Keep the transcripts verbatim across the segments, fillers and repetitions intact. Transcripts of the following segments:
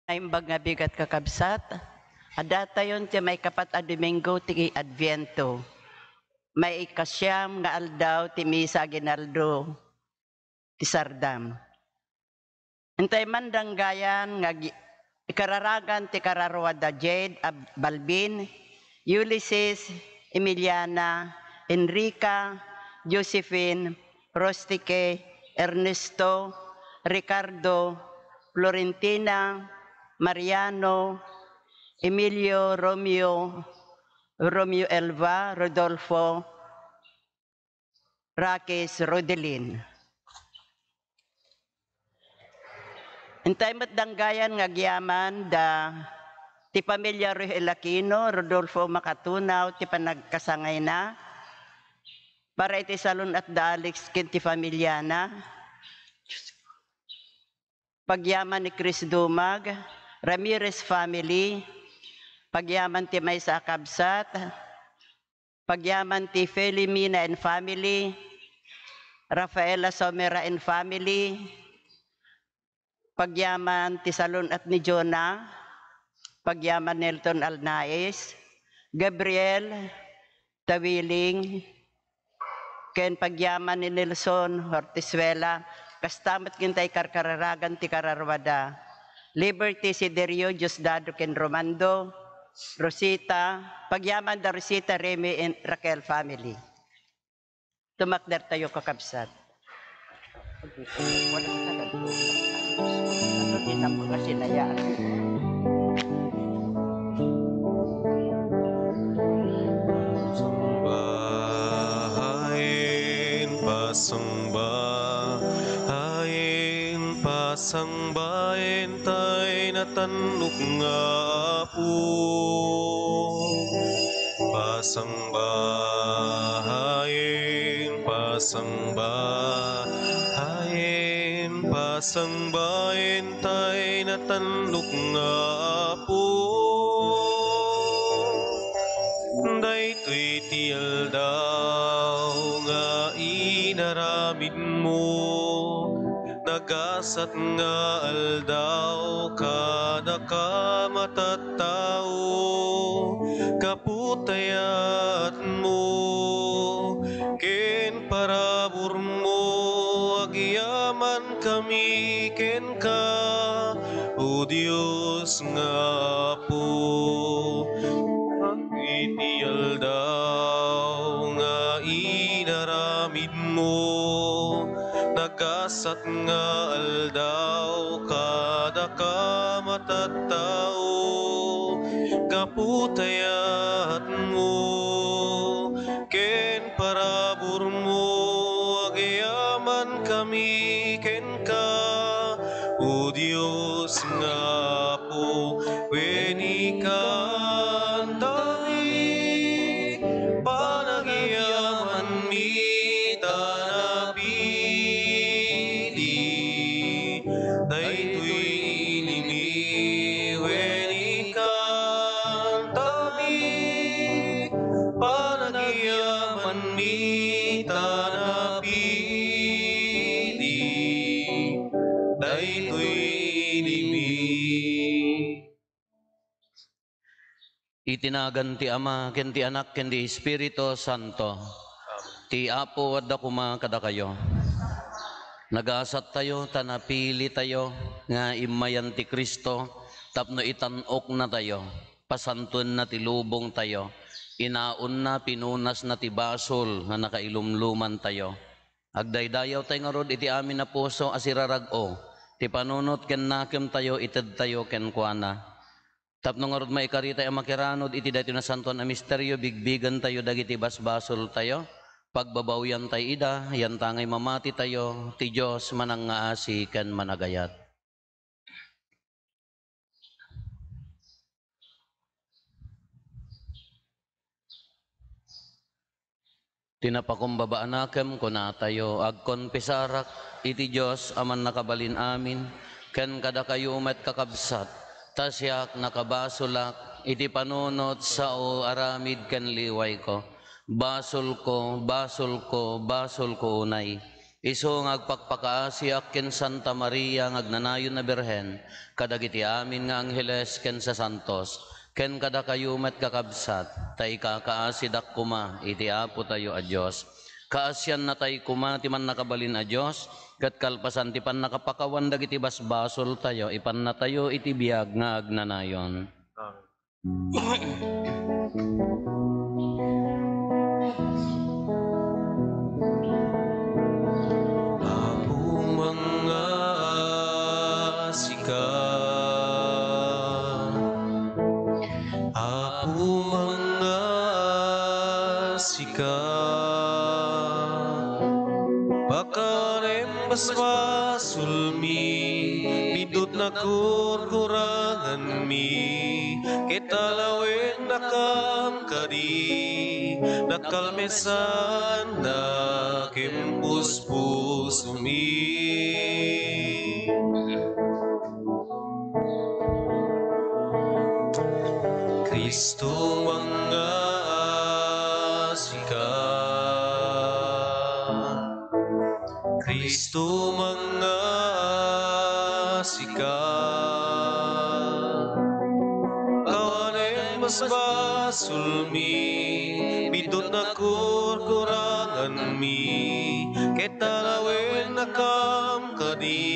Naimbag nga bigat, kakabsat, addatayon ti maikapat a Domingo ti Adviento, maikasiam nga aldaw ti Misa Aguinaldo ti Sardam. Intay man danggayan nga agi-, ikararagan ti kararua da Jade Ab-, Balbin, Ulysses, Emiliana, Enrica, Josephine, Rostique, Ernesto, Ricardo, Florentina, Mariano, Emilio, Romeo, Romeo Elva, Rodolfo, Rakis, Rodelin. Intay met danggayan nga agyaman da ti pamilia Rohel Aquino, Rodolfo Makatunaw, ti panagkasangayna, para iti salun-at da Alex ken ti familiana. Pagyaman ni Chris Dumag, Ramirez family, pagyaman ti maysa a kabsat, pagyaman ti Felimina and family, Rafaela Somera and family, pagyaman ti salun-at ni Jonah, pagyaman Nelton Alnais, Gabriel Tawiling, ken pagyaman ni Nelson Hortisuela, kasta met ken tay karkararagan ti kararua da. Liberty Siderio, Diosdado ken Romando, Rosita, pagyaman da Rosita, Remy, and Raquel family. Tumakdertayo, kakabsat. Wala ka na. Ano din ang mga sinayaan? Sangbaen, pasangbaen, pasangbaen tay natannok nga Apo. Pasangbaen, pasangbaen, pasangbaen tay natannok nga Apo. Daytoy ti aldaw nga inaramidmo, nagasat nga aldaw kadaka, matattao, kaputayatmo ken paraburmo, agyamankami kenka, O Dios nga Apo. Iti aldaw nga inaramidmo, nagasat nga aldaw kadaka, matattao, kaputayatmo ken paraburmo, agyamankami kenka, O Dios nga Apo, wen ikantami panagyamanmi ta napili. Daytoy inimi wen ikantami panagyamanmi ta napili. Daytoy inimi. Iti nagan ti Ama, ken ti Anak, ken ti Espiritu Santo. Ti Apo adda koma kadakayo. Nagasattayo ta napilitayo nga immayan ti Cristo tapno itan-oknatayo, pasantoenna ti lubongtayo, inaonna, pinunasna ti basol nga nakailumlumantayo. Agdaydayawtay ngarud iti amin a puso a sirarag-o ti panunot ken nakemtayo itedtayo kenkuana. Tapno ngarud maikaritayo a makiranud iti daytoy nasantoan a misterio, bigbigentayo dagiti basbasoltayo, pagbabawiantay ida, yantangay mamatitayo, ti Dios manangngaasi ken managayat. Ti napakumbaba a nakem, kunatayo, agkonfesarak iti Dios a Mannakabalin-amin, ken kadakayo met, kakabsat, ta siak nakabasolak iti panunot sao aramid ken liwayko. Basolko, basolko, basolko unay. Isu nga agpakpakaasiak ken Santa Maria nga agnanayon a Birhen, kadagiti amin nga angheles ken sasantos, ken kadakayo met, kakabsat, ta ikakaasidak koma iti Apotayo a Dios. Kaasiannatay koma ti Mannakabalin a Dios, ket kalpasan ti pannakapakawan dagiti basbasoltayo, ipannatayo iti biag nga agnanayon. Amen. Apo, mangngaasika. Apo, mangngaasika. Pakawanem basbasolmi, biddut nakurkuranganmi, ket alawennakam kadi, nakalmesanna ken puspusomi. Cristo, mangngaasika. Cristo, mangngaasika. Kawanem basbasolmi, biddut nakurkuranganmi, ket alawennakam kadi,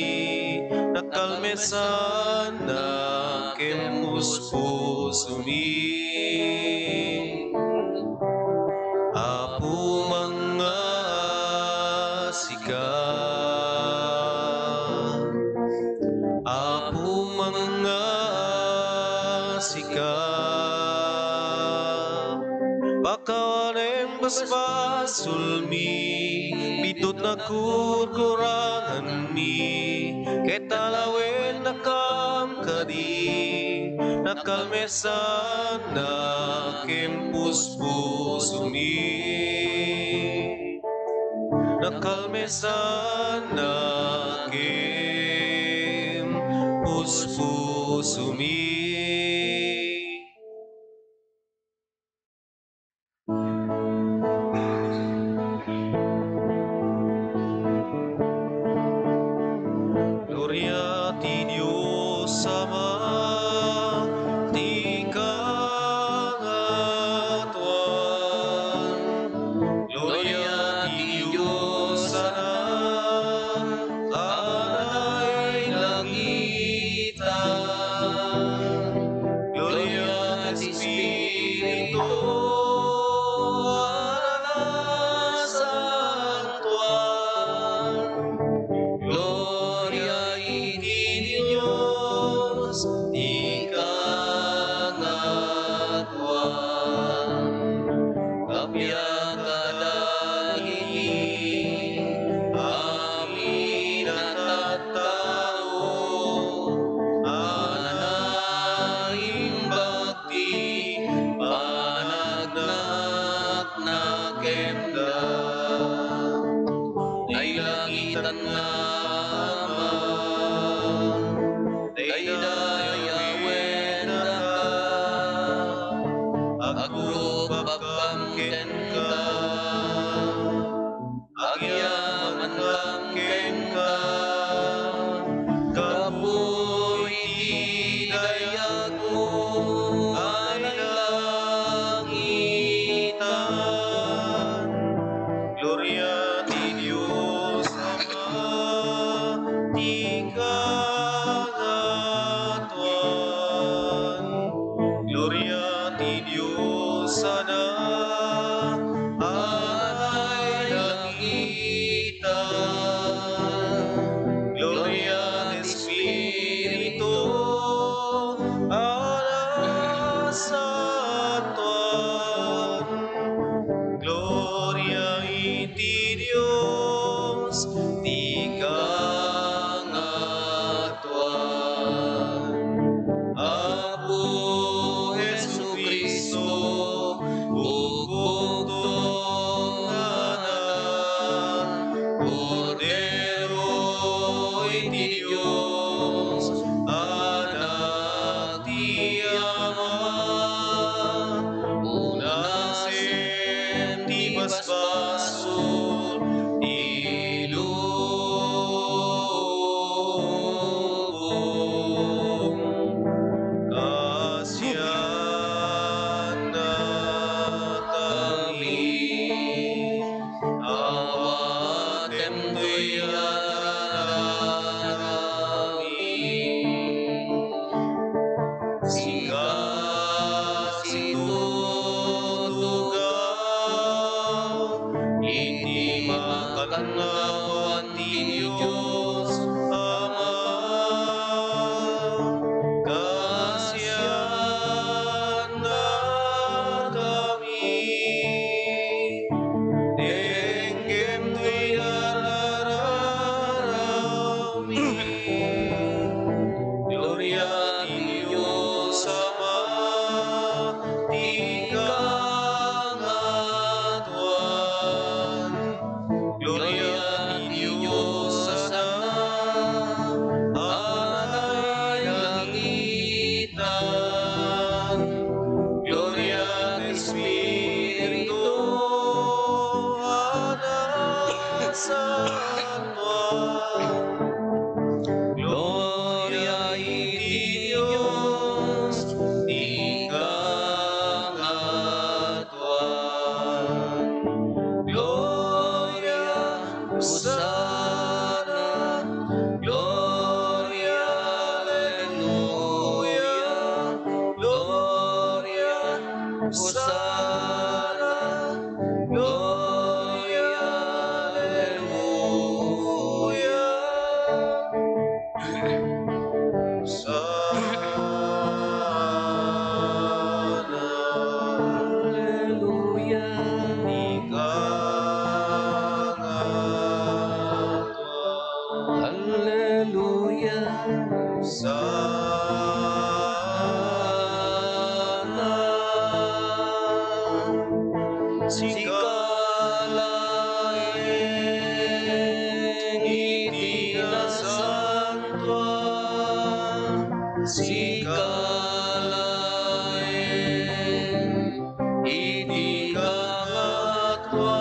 nakalmesanna ken puspusomi. Apo, mangngaasika. Apo, mangngaasika. Pakawanem basbasolmi, biddut nakurkuranganmi, ket alawennakam kadi, nakalmesanna ken puspusomi. Nakalmesanna ken puspusomi. Gloria ti Dios Ama, ti kangatoan. Gloria ti Dios Anak, a nailangitan. Gloria ti Espiritu, a nakasantoan. Gloria iti Dios ti kangatoan. Kappia kadagiti amin a tattao a naimbag ti panagnakna kenka. Nailangitan nga Ama, daydayawen daka, agrugbabkam kenka. Agyamankam kenka, gapu iti dayagmo a nailangitan. Gloria ti Dios Ama, ti kangatoan. Gloria ti Dios Anak, a nailangitan. Gloria ti Espiritu, a nakasantoan. Gloria iti Dios ti kangatoan. Apo Jesucristo, bukbukto nga Anak, Kordero iti Dios, Anak ti Ama, punasen ti basbasol ti Nawan ti Dios Ama, kasiannakami, denggen toy a rararawmi. Gloria ti Dios Ama, ti kangatoan. Gloria ti Dios a nalangitan. Gloria ti Espiritu a nasantoan. Gloria iti Dios ti kangatoan. Gloria, Hosanna, Gloria, Alleluia, Gloria, Hosanna, Gloria, Alleluia. Hosanna, Alleluia, ikangatoan. Alleluia, Hosanna. Sika laeng iti nasantoan, sika laeng iti kangatoan,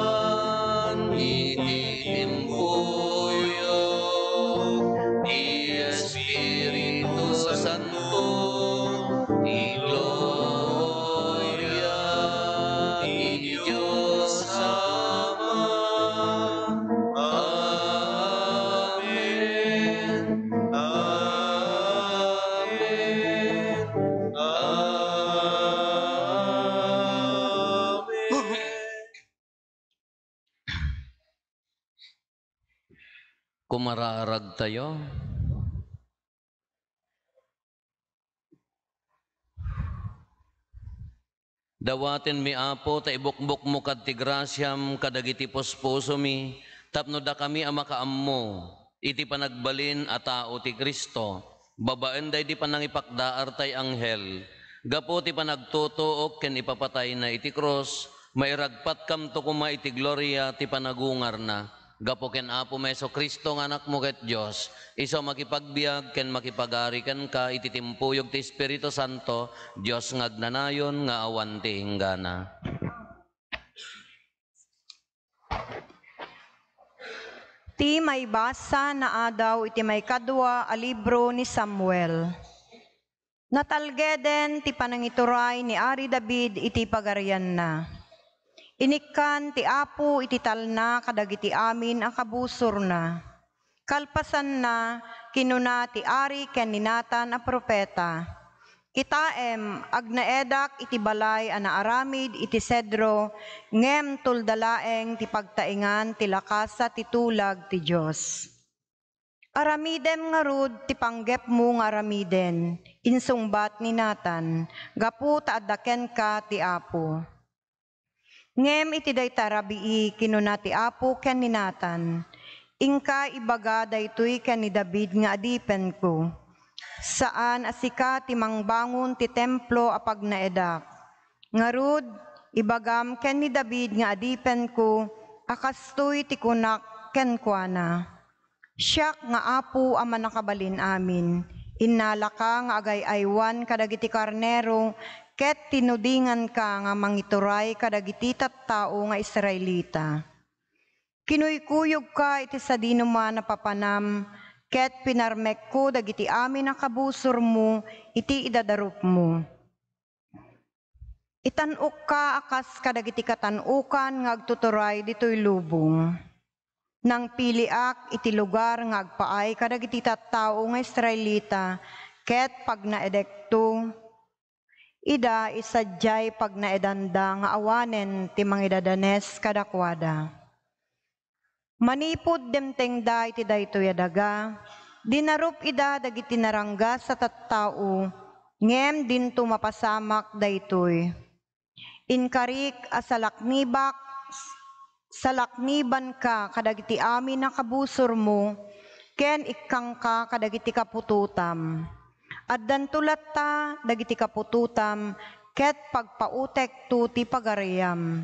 iti timpuyog ti Espiritu Santo. Ti gloria ti Dios Ama. Amen. Amen. Amen. Kumaraaragtayo. Dawatenmi, Apo, ta ibukbokmo kad ti grasiam kadagiti puspusomi tapno dakami a makaammo iti panagbalin a tao ti Cristo. Babaen daydi panangipakdaar tay anghel, gapu ti panagtutuok ken ipapatayna iti krus, mairagpatkamto koma iti gloria ti panagungarna. Gapu ken Apo Jesu-Cristo nga Anakmo ket Dios, isu a makipagbiag ken makipagari kenka iti timpuyog ti Espiritu Santo, Dios nga agnanayon nga awan ti inggana. Ti maibasa naadaw iti maikadua a libro ni Samuel. Natalgeden ti panangituray ni Ari David iti pagarianna. Inikkan ti Apo iti talna kadagiti amin a kabusorna. Kalpasanna, kinuna ti ari ken ni Natan a profeta, "Kitaem, agnaedak iti balay a naaramid iti sedro, ngem tulda laeng ti pagtaengan ti lakasa ti tulag ti Dios." "Aramidem ngarud ti panggepmo nga aramiden," insungbat ni Natan, "gapu ta adda kenka ti Apo." Ngem iti dayta a rabii, kinuna ti Apo ken ni Natan, "Inka ibaga daytoy ken ni David nga adipenko. Saan a sika ti mangbangon ti templo a pagnaedak. Ngarud, ibagam ken ni David nga adipenko a kastoy ti kunak kenkuana." "Siak nga Apo a Mannakabalin-amin. Innalaka nga agay-aywan kadagiti karnero ket tinudinganka nga mangituray kadagiti tattao nga Israelita. Kinuykuyogka iti sadinoman a papanam ket pinarmekko dagiti amin a kabusormo iti idadarupmo. Itan-okka a kas kadagiti katan-okan nga agtuturay ditoy lubong. Nangpiliak iti lugar nga agpaay kadagiti tattao nga Israelita ket pagnaedekto ida, isadiay pagnaedanda nga awanen ti mangidadanes kadakuada." Manipud dimtengda iti daytoy a daga, dinarup ida dagiti naranggas a tattao, ngem dinto mapasamak daytoy. Inkarik a salaknibak, salaknibanka kadagiti amin a kabusormo, ken ikkangka kadagiti kaputotam. Addanto latta dagiti kaputotam ket pagpautekto ti pagariam.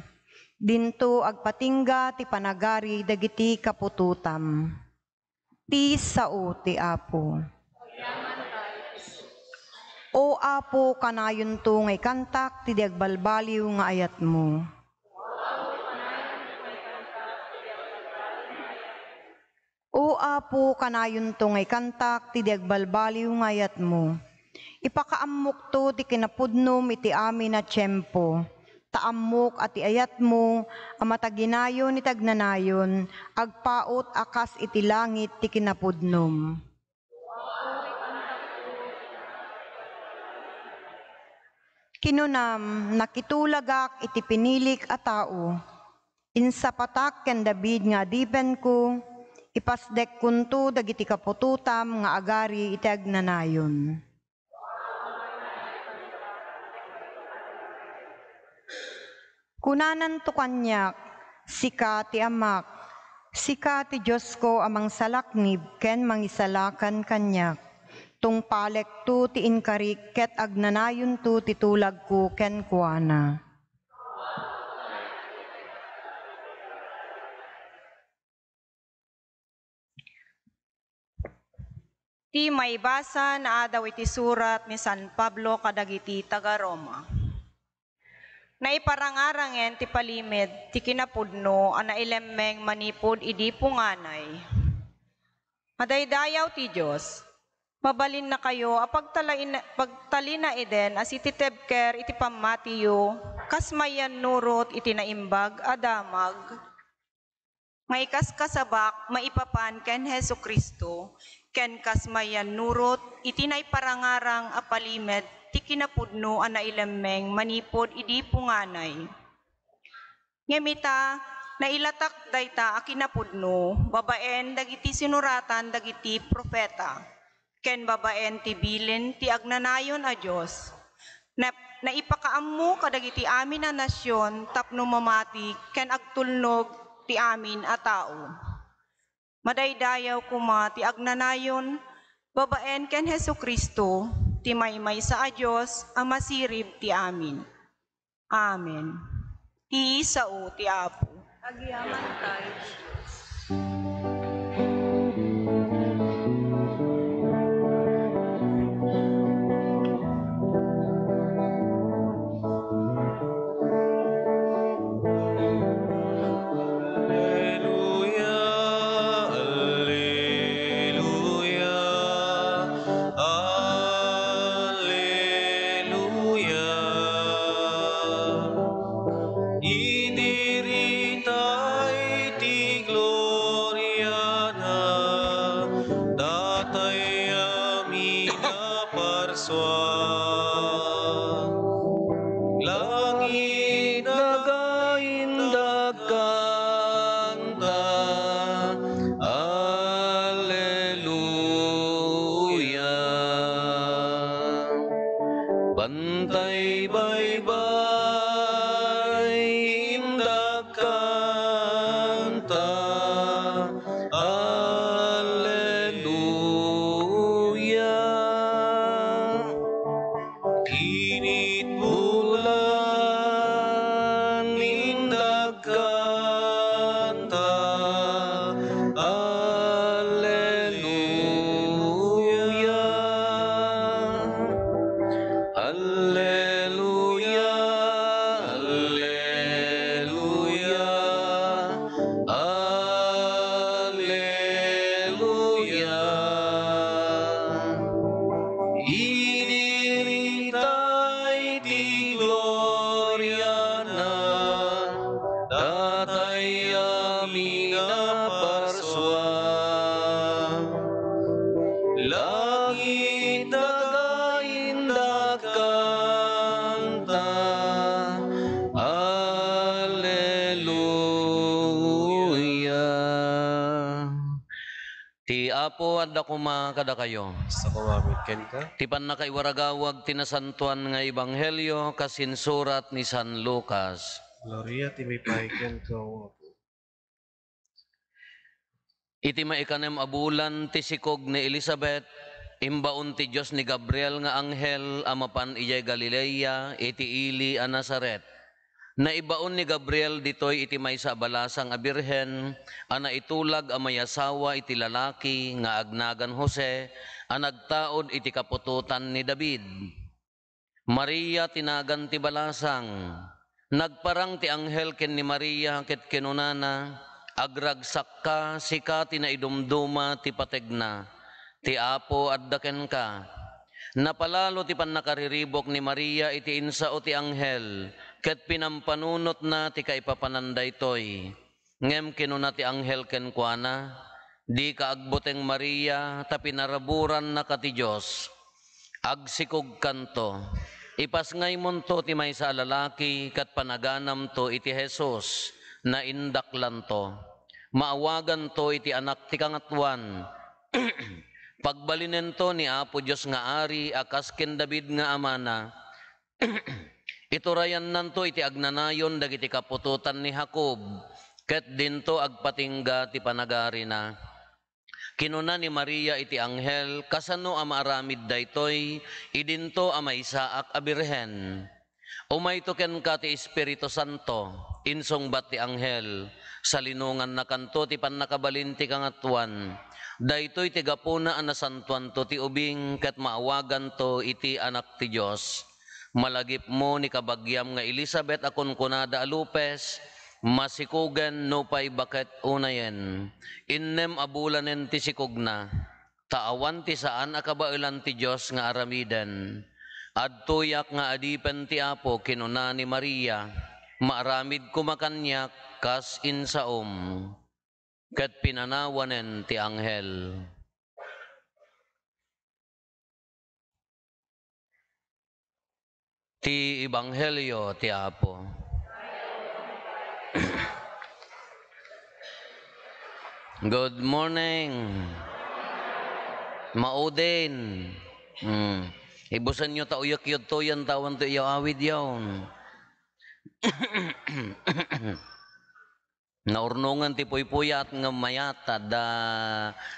Dinto agpatingga ti panagari dagiti kaputotam. Ti sao ti Apo. O Apo, kanayonto nga ikantak ti di agbalbaliw nga ayatmo. O Apo, kanayonto nga ikantak ti di agbalbaliw nga ayatmo. Ipakaammokto ti kinapudnom iti amin a tiempo. Ta ammok a ti ayatmo a mataginayon iti agnanayon, agpaut a kas iti langit ti kinapudnom. Kinunam, nakitulagak iti pinilik a tao. Insapatak ken David nga adipenko, ipasdekkonto dagiti kaputotam nga agari iti agnanayon. Kunananto kaniak, sika ti Amak, sika ti Diosko a mangsalaknib ken mangisalakan kaniak. Tungpalekto ti inkarik ket agnanayonto ti tulagko kenkuana. Ti maibasa naadaw iti surat ni San Pablo kadagiti taga-Roma. Naiparangarangen ti palimed ti kinapudno a nailemmeng manipud idi punganay. Madaydayaw ti Dios. Mabalinnakayo a pagtalain-, pagtalinaeden a sititibker iti pammatiyo, kas mayannurot iti naimbag a damag nga ikaskasabak maipapan ken Jesu-Cristo, ken kas mayannurot iti naiparangarang a palimed ti kinapudno a nailemmeng manipud idi punganay. Ngem ita, nailatak dayta a kinapudno babaen dagiti sinuratan dagiti profeta, ken babaen ti bilin ti agnanayon a Dios. Na-, naipakaammo kadagiti amin a nasion tapno mamati ken agtulnog ti amin a tao. Madaydayaw koma ti agnanayon babaen ken Jesu-Cristo, ti maymaysa a Dios a masirib ti amin. Amen. Ti sao ti Apo. Agyamankay. Alleluia, alleluia, alleluia. Idiritay ti gloriana, datay amin a parsua. Langit, daga, indakkanta. Alleluia. Bantay baybay, indakkanta. Alleluia. Init bulan, indakkanta. Alleluia. Alleluia, alleluia, alleluia. Idiritay ti gloriana, datay amin a parsua. Langit, daga, indakkanta. Alleluia. Ti Apo adda koma kadakayo. Kasta koma met kenka. Ti pannakaiwaragawag ti nasantoan nga ebanghelio kas insurat ni San Lucas. Gloria ti maipay kenka, O Apo. Iti maikanem a bulan ti sikog ni Elisabet, imbaon ti Dios ni Gabriel nga anghel a mapan idiay Galilea iti ili a Nazaret. Naibaon ni Gabriel ditoy iti maysa a balasang a birhen a naitulag a mayasawa iti lalaki nga agnagan Jose a nagtaud iti kaputotan ni David. Maria ti nagan ti balasang. Nagparang ti anghel ken ni Maria ket kinunana, "Agragsakka, sika ti naidumduma ti pategna. Ti Apo adda kenka." Napalalo ti pannakariribuk ni Maria iti insao ti anghel, ket pinampanunotna ti kaipapanan daytoy. Ngem kinuna ti anghel kenkuana, "Dika agbuteng, Maria, ta pinaraburannaka ti Dios. Agsikogkanto. Ipasngaymonto ti maysa a lalaki ket panaganamto iti Jesus, naindaklanto. Maawaganto iti Anak ti Kangatoan. Pagbalinento ni Apo Dios nga Ari a kas ken David nga amana. Iturayannanto iti agnanayon dagiti kaputotan ni Jacob, ket dinto agpatingga ti panagarina." Kinuna ni Maria iti anghel, "Kasano a maaramid daytoy, idinto a maysaak a birhen? Umayto kenka ti Espiritu Santo." Insungbat ti anghel, "Salinongannakanto ti pannakabalin ti Kangatoan. Daytoy ti gapuna a nasantoanto ti ubing ket maawaganto iti Anak ti Dios. Malagipmo ni kabagiam nga Elisabet a kunkunada a lupes, masikogen nupay baket unayen. Innem a bulanen ti sikogna, ta awan ti saan a kabaelan ti Dios nga aramiden. Adtoyak nga adipen ti Apo," kinuna ni Maria, "maaramid koma kaniak kas insaom." Ket pinanawanen ti anghel. Ti Ebanghelio ti Apo. Good morning. Maudin. Hmm. Ibusenyo ta uyek yudto yan, ta awan to iyaw awid yaon. Naurnongen ti puypuyat ngem mayat, adda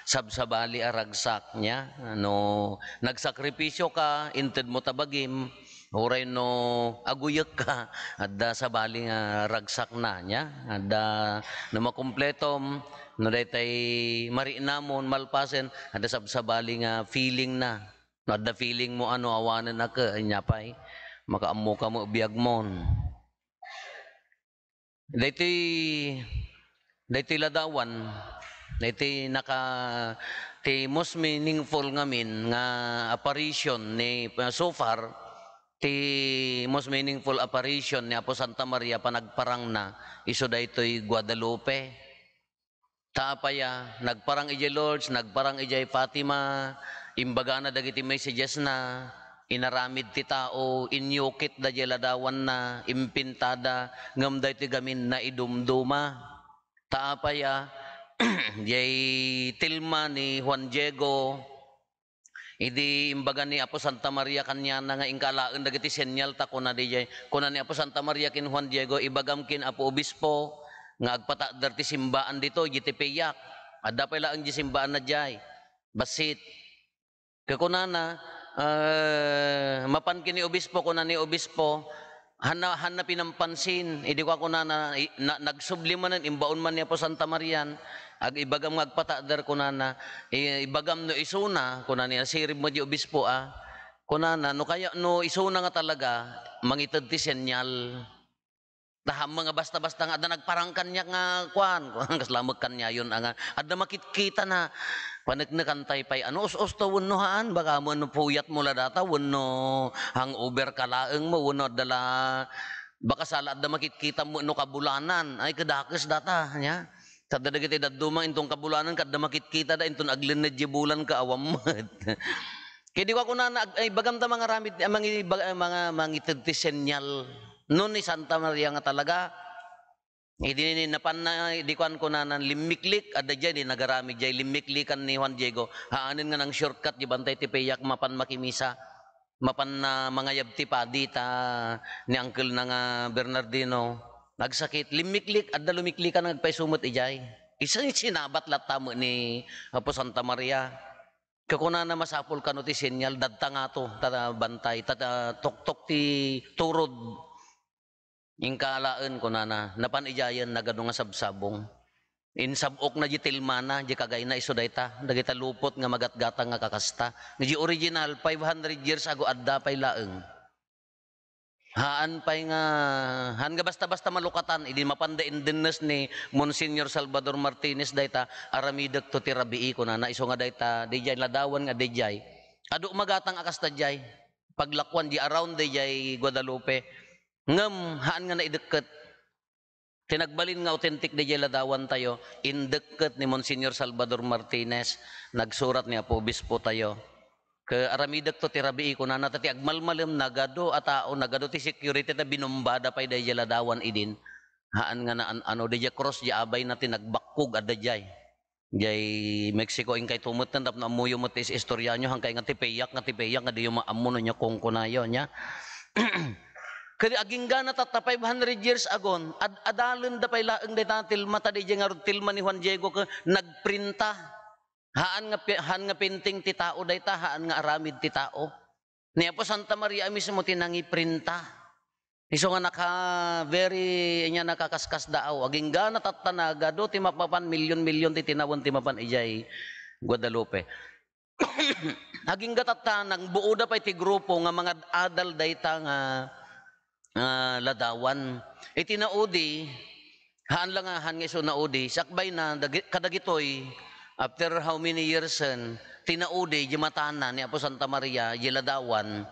sabsabali a ragsak, nia? No nagsakripisio ka, inted mo ta bagim, uray no aguyek ka, adda sabali nga ragsakna, nia? Adda, no makumpletom, no daytay marinamon, malpasen, adda sabsabali nga feeling na. No adda feeling mo a no awanen a ke, ania pay, makaammo ka met biagmon. Daytoy, daytoy ladawan, daytoy naka-, ti most meaningful ngamin nga apparition ni, so far, ti most meaningful apparition ni Apo Santa Maria panagparangna, isu daytoy Guadalupe. Ta apay a, nagparang idiay Lourdes, nagparang idiay Fatima, imbagana dagiti messagesna, inaramid ti tao, inyukitda diay ladawanna, impintada, ngem daytoy gamin naidumduma. Ta apay a, diay tilma ni Juan Diego, idi imbaga ni Apo Santa Maria kaniana nga inka alaen dagiti senyal, ta kuna diay, kuna ni Apo Santa Maria ken Juan Diego, "Ibagam ken Apo Obispo nga agpatakder ti simbaan ditoy, iti Tepeyac." Adda pay laeng diay simbaanna diay. Bassit. Ket kunana, eh, mapan ken ni Obispo, kuna ni Obispo, Hanna, hanna pinampansin, idi kua kunana, i-, na-, nagsubli manen, imbaon man ni Apo Santa Marian, ag-, ibagam nga agpatakder kunana, i-, ibagam no isuna, kuna ni, nasirib met diay obispo, a. Kunana, no kaya, no isuna nga talaga, mangited ti senyal. Ta ammom nga basta-basta nga adda nagparang kaniak nga kuan, kuan, kasla met kaniayon a nga, adda makitkitana. Paneknekantay pay, ano, us-usto wenno haan, baka mo no puyat mo la data, wenno hangover ka laeng mo, wenno adda la, baka sala adda makitkitam wenno kabulanan, ay, kadakes data, nia. Sadda dagiti dadduma inton kabulanan, kadda makitkitada, inton aglenned diay bulan, kaawan met. Ket di ko kunana, ag-, ay, ibagam ta mangaramid, ah, mangi-, bag-, ah, manga-, mangited ti senyal. No ni Santa Maria nga talaga, Idi napanna, idi kuan kunana, limmiklik, adda diay, di nagaramid diay limmiklikan ni Juan Diego. Haanen nga nang-shortcut, di bantay ti peyak, mapan makimisa. Mapan na mangayab ti padi ta ni uncle na nga Bernardino. Nagsakit, limmiklik, adda lumiklikan nga agpayso met idiay. Isu sinabat latta met ni Apo Santa Maria. Kunana, masapul kano ti senyal, dadta ngato, ta bantay, ta, ta tuktok ti turod. Inka alaen, kunana, napan idiayen nagadu nga sabsabong. Insab-okna di tilmana, di kagayna isu dayta, dagita lupot nga magatgatang nga kakasta. Di original, five hundred years ago adda pay laeng. Haan pay nga, haan nga basta-basta malukatan, idi mapanda indennes ni Monsignor Salvador Martinez dayta, aramidekto ti rabii, kunana, isu nga dayta, didiay ladawan nga didiay. Adu magatang a kasta diay, paglakuan di around didiay Guadalupe. Ngem haan nga naidekket. Ti nagbalin nga authentic didiay ladawan tayo, indekket ni Monsignor Salvador Martinez, nagsurat ni Apo Obispo tayo. Ke aramidekto ti rabii, kunana, ta ti agmalmalem, nagadu a tao, nagadu ti security, ta binumbada pay didiay ladawan idin. Haan nga naan-ano, didiay cross, di abayna ti nagbakkog, adda diay. Jay Mexico, inkay tumeten tapno ammoyo met ti is-istoryayo, hankay nga ti peyak, nga ti peyak, nga diyo maammo no nia kunkunayo, nia. Kadi aginggana tatta five hundred years agon, ad-, adalen da pay laeng dayta tilma, ta didiay ngarud tilma ni Juan Diego ket nagprinta. Haan nga pi-, haan nga painting ti tao dayta, haan nga aramid ti tao. Ni Apo Santa Maria mismo ti nangiprinta. Isu nga naka-, very, ania, nakakaskasdaaw. Aginggana tatta nagadu ti mapapan, milyon-milyon ti tinawen ti mapan idiay Guadalupe. Agingga tatta, nagbuoda pay ti grupo nga mangad-adal dayta nga, nga ladawan. Iti naudi, haan la nga, haan nga isu naudi, sakbay na, dagi-, kadagitoy, after how many years, en, ti naudi, di matana ni Apo Santa Maria, di ladawan,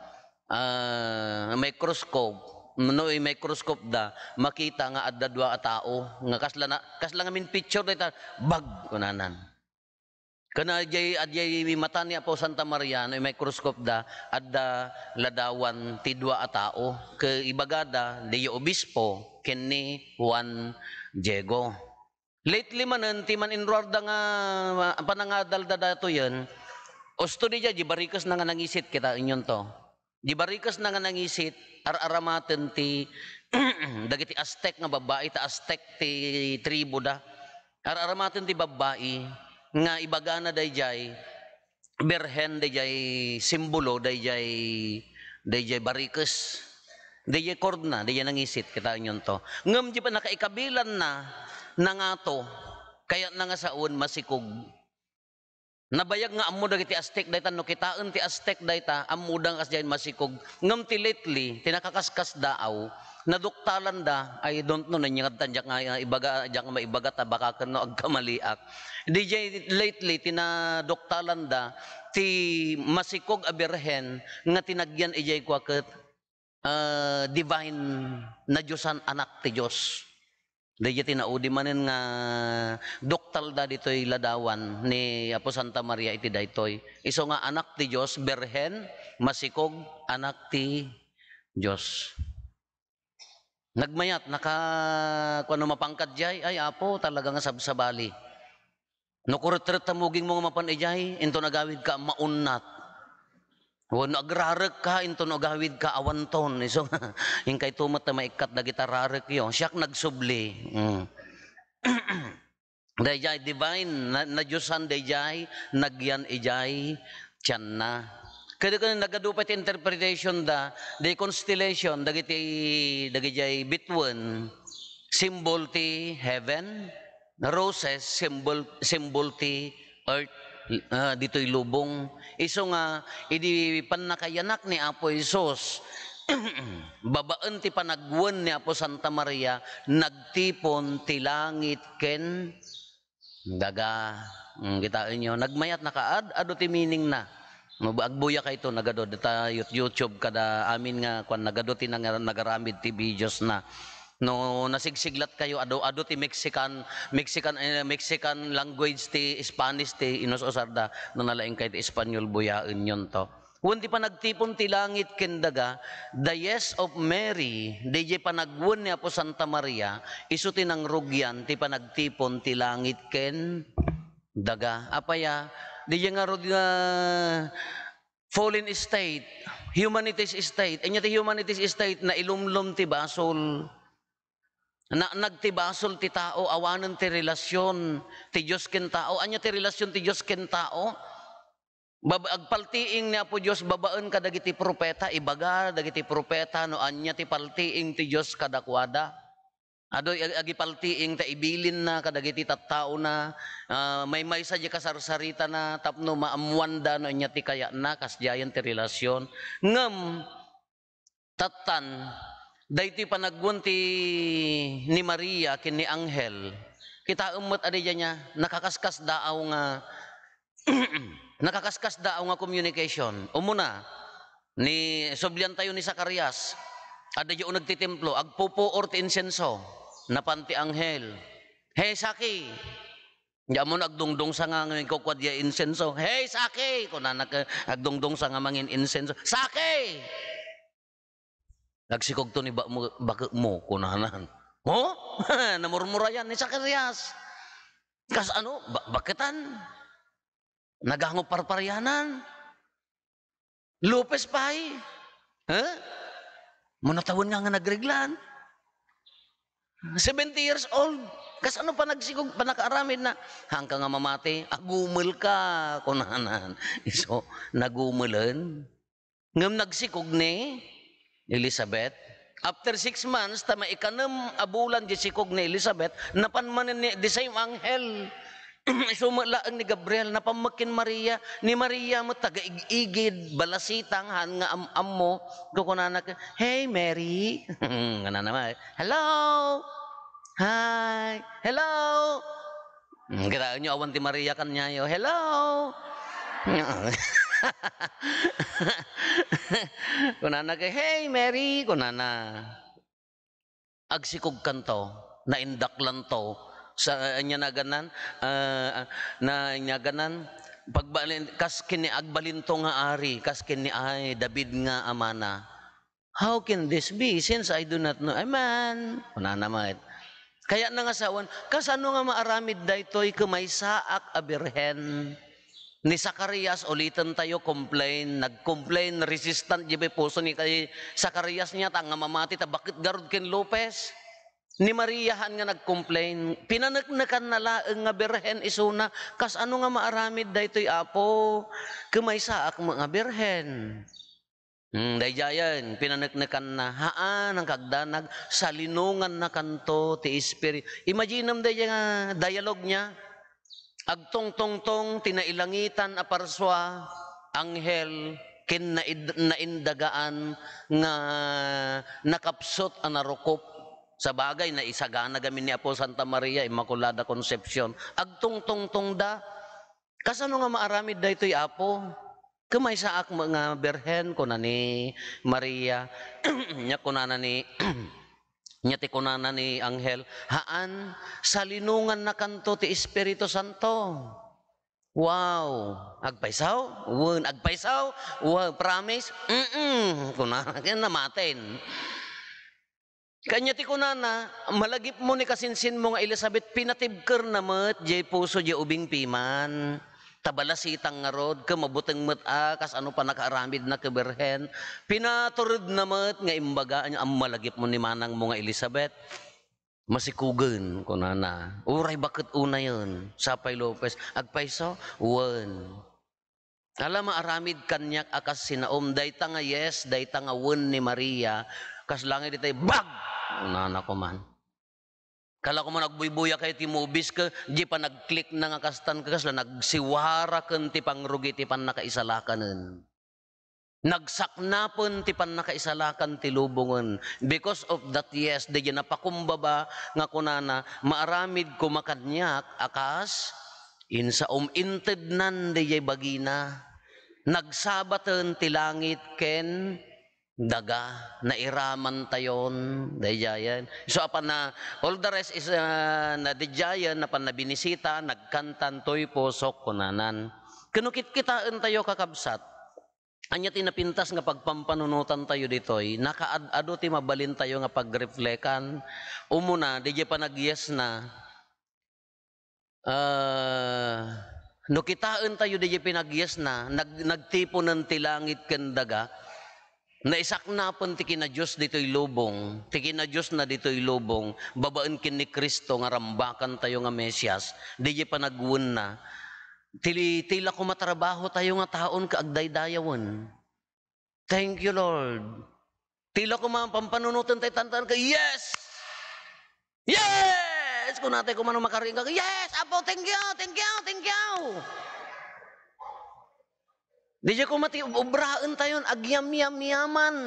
ah, microscope, no, i-microscope da, makita nga adda dua a tao, nga kasla na, kasla nga min picture dayta, bag, kunanan. Kana diay, adiay mata ni Apo Santa Maria, no, i-microscope da, adda ladawan ti dua a tao, ke ibagada, diay obispo, ken ni Juan Diego. Lately manen, ti man-inruarda nga panangadal da datoyen, usto diay, di barikes na nga nangisit, kitaenyon to. Di barikes na nga nangisit, ar-aramaten ti dagiti Aztec nga babbai, ta Aztec ti tribu da. Ar-aramaten ti babbai nga ibagana dayjay birhen, dayjay simbolo, dayjay, dayjay barikes, dayjay kordna, dayjay nangisit, kitaenyon to. Ngem di pa nakaikabilan na, nangato, kayatna nga sawen masikog. Nabayag nga ammo dagiti Aztec dayta, no kitaen ti Aztec dayta, ammoda nga kasdiay masikog. Ngem ti lately, ti nakakaskasdaaw, naduktalanda, I don't know, nanyangad ta, diak nga ibaga, diak nga maibaga ta baka ken no agkamaliak. Diay lately, ti naduktalanda, ti masikog a birhen nga tinagyan idiay kua ket ah, divine, nadiosan, anak ti Dios. Dayjay ti naudi manen nga doktalda ditoy ladawan ni Apo Santa Maria iti daytoy. Isu nga anak ti Dios, birhen, masikog, anak ti Dios. Nagmayat, naka-, kuano, mapangkad jay, ay, Apo, talaga nga sabsabali. No kuretret ta mugingmo nga mapan idiay, inton agawidka, maunnat. Wenno agrarekka, inton agawidka, awanton. Isu nga, inkay to met ta maikkat dagita rarekyo. Siak nagsubli. Mm. Dayjay divine, na-, nadiosan dayjay, nagyan idiay tianna. Kada, kada nagadu pay ti interpretation da, the constellation, dagiti, dagijay bituen, symbol ti heaven, roses, symbol, symbol ti earth, ah, ditoy lubong. Isu nga, idi pannakayanak ni Apo Jesus, babaen ti panagwen ni Apo Santa Maria, nagtipon ti langit ken daga. Mm, kitaenyo, nagmayat nakaad-adu ti meaning na. No, agbuyakayto, nagadu, dita YouTube, kada amin nga, kuan, nagadu ti nangar-, nagaramid ti videos na. No nasigsiglatkayo, adu, adu ti Mexican, Mexican, eh, Mexican language ti Spanish ti inus-usarda, no nalaingkay ti Espanyol, buyaenyon to. Wen ti panagtipon ti langit ken daga, the yes of Mary, daydiay panagwen ni Apo Santa Maria, isu ti nangrugian ti panagtipon ti langit ken daga. Apay a, daydiay ngarud nga fallen state, humanity's state. Ania ti humanity's state? Nailumlom ti basol. Naanag ti basol ti tao, awanen ti relasyon ti Dios ken tao. Ania ti relasyon ti Dios ken tao? Bab-, agpaltiing ni Apo Dios babaen kadagiti profeta, ibaga dagiti profeta no ania ti paltiing ti Dios kadakuada. Adu ag-, agipaltiing ta ibilinna kadagiti tattaona, ah, maymaysa diay kasarsaritana tapno maammoanda no ania ti kayatna, kasdiayen ti relasyon. Ngem, tattan, daytoy panagwen ti ni Maria ken ni anghel, kitaem met a daydiay nia, nakakaskasdaaw nga, nakakaskasdaaw nga communication. Umuna, ni, subliantayo ni Zacarias, adda diay uneg ti templo, agpupuor ti insenso. Napan ti anghel, "Hey, Saki!" Diay ammon agdungdungsa nga mangin kukua diay insenso. "Hey, Saki!" kunana ket agdungdungsa nga mangin insenso. "Saki!" "Agsikogto ni ba-, mo, baketmo," kunana. Ho? Namurmurayan ni Zacarias. Kas ano? Ba-, baketan? Nagango parparianan? Lupes pay? Ha? Mano tawen nga, nga nagreglan? Seventy years old. Kas ano panagsikog, panakaaramid na? "Haanka nga mamati, agumel ka," kunana. Isu, nagumelen. Ngem nagsikog ni Elizabeth. After six months, ta maikanem a bulan diay sikog ni Elizabeth, napan manen ni, the same anghel. Isu met laeng ni Gabriel, napan met ken Maria. Ni Maria met taga ig-igid, balasitang, haan nga am-ammo. Kukunana ket, "Hey, Mary." Kunana met, "Hello. Hi. Hello." Hmm, kitaenyo, awan ti Maria kaniayo. "Hello." Kunana ket, "Hey, Mary," kunana. Agsikogkanto, naindaklanto. Sa, ania naganan? Ah, na, ania ganan? Pagbalin, kas ken ni agbalinto nga ari, kas ken ni, ay, David nga amana. "How can this be, since I do not know a man?" Kunana met. Kayatna nga sawen, kasano nga maaramid daytoy ket maysaak a birhen? Ni Zacarias, uliten tayo, complain, nag-complain, resistant diay puso ni kay Zacarias nia, ta nga mamati ta baket garud ken lupes. Ni Maria haan nga nag-complain, pinaneknekanna laeng nga birhen isuna, "Kasano nga maaramid daytoy, Apo? Ket maysaak met nga birhen." Hmm, daydiayen, pinaneknekanna, haan, ang kagdanag, salinongannakanto ti Espiritu. Imaginem daydiay nga dialogue nia. Agtungtungtong ti nailangitan a parsua, anghel, ken naid-, naindagaan nga nakapsut a narukop. Sabagay, naisagana gamin ni Apo Santa Maria, Immaculada Concepcion. Agtungtungtongda. Kasano nga maaramid daytoy, Apo? Ket maysaak met nga birhen, kuna ni Maria. Nia kunana ni, nia ti kunana ni anghel, "Haan, salinongannakanto ti Espiritu Santo." Wow! Agpayso? Wen. Agpayso? Wen. Promise? Mm-mm. Kuna, ken namaten. Kania ti kunana, malagipmo ni kasinsinmo nga Elisabet, pinatibkerna met diay puso diay ubing piman. Ta balasitang ngarud, ket mabuteng met a, kas ano panakaaramidna ket birhen. Pinaturedna met nga imbaga, ania, malagipmo ni manangmo nga Elisabet. "Masikogen," kunana. "Uray baket unayen, sapay lupes." Agpayso? Wen. Ala, maaramid kaniak a kas sinaom. Dayta nga yes, dayta nga wen ni Maria, kasla nga ditoy, bag! Kunana koman. Kala koman agbuybuya kayo ti movies ket diay panagclick na nga kastan, kasla nagsiwara ken ti pangrugi ti pannakaisalakan. Nagsaknapen ti pannakaisalakan ti lubongen. Because of that, yes, daydiay napakumbaba nga kunana, "Maaramid koma kaniak a kas insaom." Intednan daydiay bagina. Nagsabaten ti langit ken daga. Nairamantayon daydiayen. So, apan na, all the rest is, ah, na daydiayen, napan nabinisita, nagkantan, "Toy pusok," kunanan. Ken no kitkitaentayo, kakabsat, Ania ti napintas nga pagpampanunotan tayo ditoy? Nakaad-adu ti mabalin tayo nga pagreflekan. Umuna, didiay panagyesna. Ah, no kitaen tayo didiay panagyesna, nag-, nagtiponen ti langit ken daga, naisaknapen ti kinadios ditoy lubong, ti kinadiosna ditoy lubong, babaen ken ni Cristo nga rambakan tayo nga Mesias, didiay panagwenna, ti, ti la koma trabaho tayo nga taon ket agdaydayawen. Thank you, Lord. Ti la koma pampanunoten tayo, tantan ka, "Yes! Yes!" Kunatay koma no makaringgak, "Yes, Apo, thank you, thank you, thank you." Didiay koma ti ob-, obraen tayon, agyamyamyaman.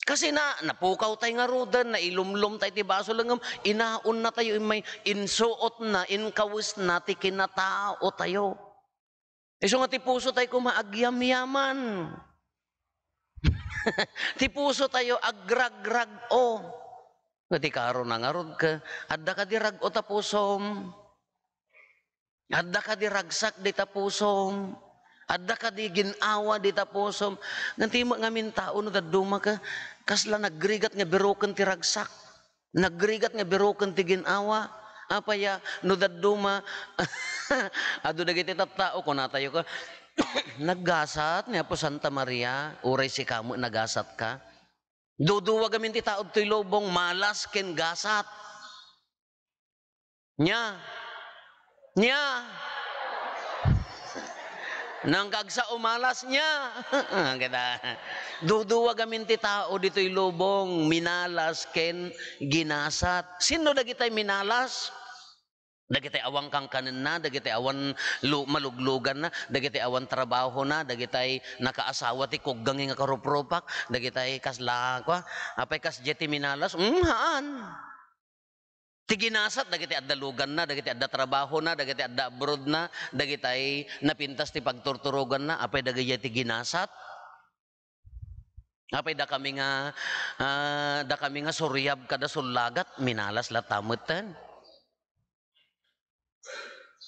Kasi na, napukaw tayo ngaruden, nailumlom tayo ti basol, ngem inaonna tayo, immay, insuotna, inkawesna ti kinatao tayo. Isu nga ti puso tayo koma agyamyaman. Ti puso tayo agragrag-o. Nga ti karo nangarud ka, adda kadi rag-o ta pusom? Adda kadi ragsak dita pusom? Adda kadi gin-awa dita pusom? Ngan ti met ngamin tao no dadduma ka, kasla nagrigat nga biroken ti ragsak. Nagrigat nga biroken ti gin-awa. Apaya, no dadduma, adu dagiti tattao, kunatayo ka, "Naggasat ni Apo Santa Maria, uray sika met nagasat ka." Duduwa gamin ti tao ditoy lubong, malas ken gasat. Nia? Nia? Nangkagsa umalas nia? Kita. Duduwa gamin ti tao ditoy lubong, minalas ken ginasat. Sinno dagitay minalas? Dagitay awan kankanenna, dagitay awan lu-, malugluganna, dagitay awan trabahona, dagitay nakaasawa ti kuggangi nga karuprupak, dagitay kasla, kua, apay kasdiay ti minalas? Mm, haan. Ti ginasat, dagiti adda luganna, dagiti adda trabahona, dagiti adda abroadna, dagitay napintas ti pagturturoganna, apay dagiti ginasat? Apay dakami nga, ah, dakami nga suriab kada sullagat, minalas latta metten.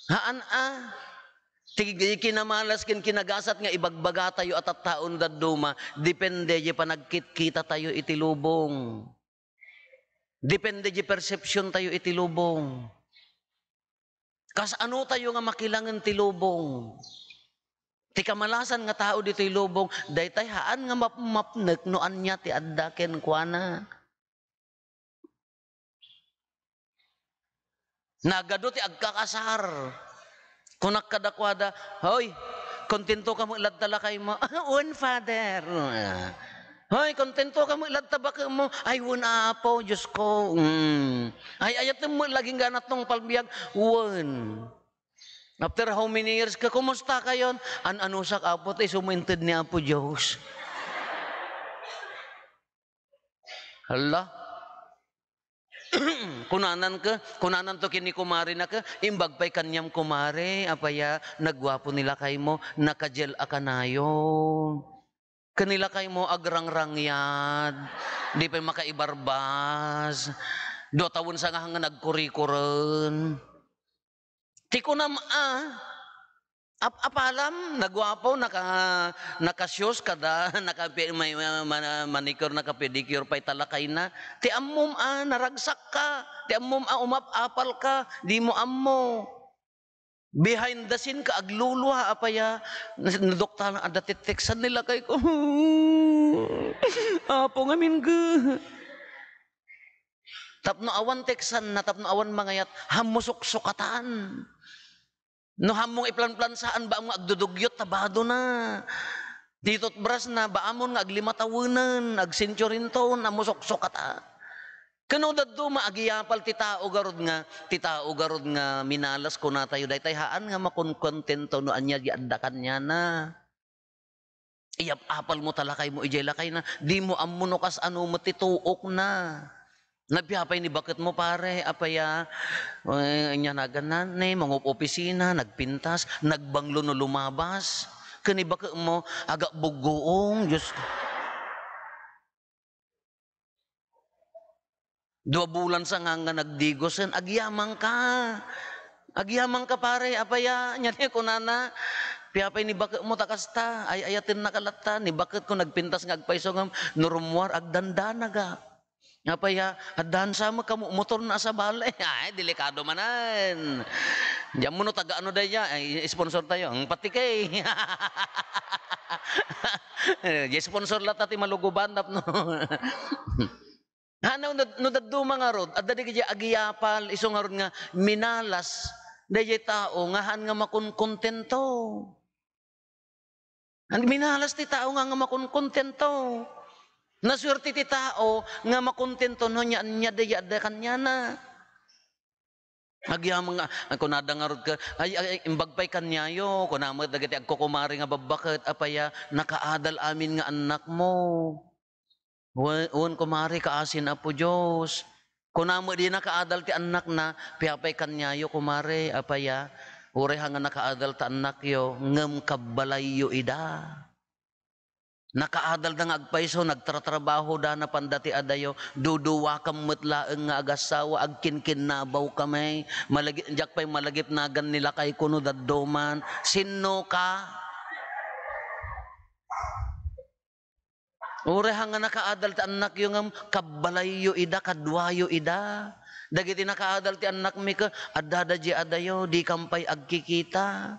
Haan a, ti kinamalas ken kinagasat nga ibagbagatayo a tattaon dadduma, depende ti panagkitkitatayo iti lubong. Depende ti perception tayo iti lubong. Kasano tayo nga makilangen ti lubong? Ti kamalasan nga tao ditoy lubong, daytay haan nga mapmapnek no ania ti adda kenkuana. Nagadu ti agkakasar. Kunak kadakuada, "Hoy, kontento ka met latta lakaymo?" "Wen, Father." "Hoy, kontento ka met latta baketmo?" "Ay, wen, Apo, Diosko." Mm. "Ay, ayatem met laging ganat tungpal biag?" "Wen." "After how many years ka, kumusta kayon?" "An-anusak, Apo, ta isu met inted ni Apo Dios." Hala. Kunanan ka, kunananto ken ni kumarena ka, "Imbag pay kaniam, kumare, apaya, naguapo ni lakaymo, naka-gel a kanayon." Ken ni lakaymo, agrangrangyad, di pay makaibarbas, dua tawen sangahang nga nagkurikuren. Ti kunam a, ap-, apalam, naguapo, naka-, naka-shoes kada, naka-, may, ma-, ma-, manicure, naka-pedicure pay ta lakayna. Ti ammom a, naragsak ka. Ti ammom a, umap-apal ka. Dimo ammo. Behind the scene ka, aglulua, apaya, naduktalan, adda ti teksan ni lakayko. Apo, ngamin ga. Tapno awan teksanna, tapno awan mangayat, hammo suksukatan. No hammo nga iplanplansaan, baam nga agdudugyot ta badona. Ti toothbrush na, baamon nga aglimatawenan, agsensurinton, hammo suksukata. Ken no dadduma, agiyapal ti tao garud nga, ti tao garud nga minalas, kunatayo, daytay haan nga makonkontento no ania ti adda kaniana. Iyap-apalmo ta lakaymo idiay lakayna, dimo ammo no kasano met ti tuokna. Nabiapay ni baketmo, pare, apaya, eh, ania naganna, ne, mangup-opisina, nagpintas, nagbanglo no lumabas. Ken ni baketmo, agabuggoong, Diosko. Dua bulan sanga nga nagdigosen, agyamangka. Agyamangka, pare, apaya, ania ti kunana, Apay ni baketmo ta kasta, ay-ayatennaka latta, ni baketko nagpintas nga agpayso ngem no rummuar agdandanaga. Apay a, addan sa met kamo, motor na a sabali. Ay, delikado manen. Diyan mo no taga ano daya, ay, sponsor tayo. Ang patike. Di sponsor latta ti maluguban tapno. Ha, no, no, no dadduma ngarud, adda dagiti agiyapal, isu ngarud nga minalas daydiay tao nga haan nga makonkontento. An-, minalas ti tao nga, nga makonkontento. Nasuerte ti tao nga makontento no ania-ania daydiay adda kaniana. Agyamang nga, kunada ngarud ket, "Ay, ay, ay, imbag pay kaniayo," kuna met dagiti agkukumare nga babbaket, "Apay a, nakaadal amin nga annakmo." "Wen, wen, kumare, kaasin Apo Dios." Kuna met di nakaadal ti annakna, "Apay kaniayo, kumare, apay a, uray ha nga nakaadal ta annakyo, ngem kabbalayyo ida." Nakaadalda nga agpayso, nagtratrabahoda, napanda ti adayo, duduwakam met laeng nga agassawa, agkinkinnabawkami, malagi-, diak pay malagipnagan ni lakayko no dadduman. Sinno ka? Uray ha nga nakaadal ti annakyo ngem kabbalayyo ida, kaduayo ida. Dagiti nakaadal ti annakmi ket addada diay adayo, dikam pay agkikita.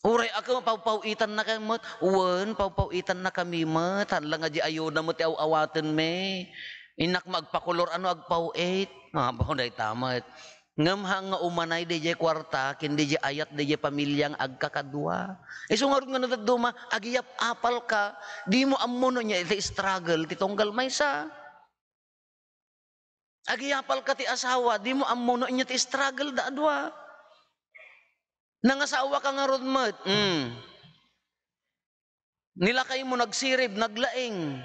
Uray a ket pawpaw-itannaka met, wen, pawpaw-itannakami met, haan la nga di ayona met ti aw-awatenmi. Innak met agpakolor, ano agpaw-it? Apo, dayta met. Ngem haan nga umanay daydiay kuarta, ken daydiay ayat daydiay pamilia nga agkakadua. Isu ngarud nga no dadduma, agiyap-apalka, dimo ammo no ania ti struggle ti tunggal maysa. Agiyapalka ti asawa, dimo ammo no ania ti struggle da a dua. Nangasawaka ngarud met, mm. Ni lakaymo nagsirib, naglaing.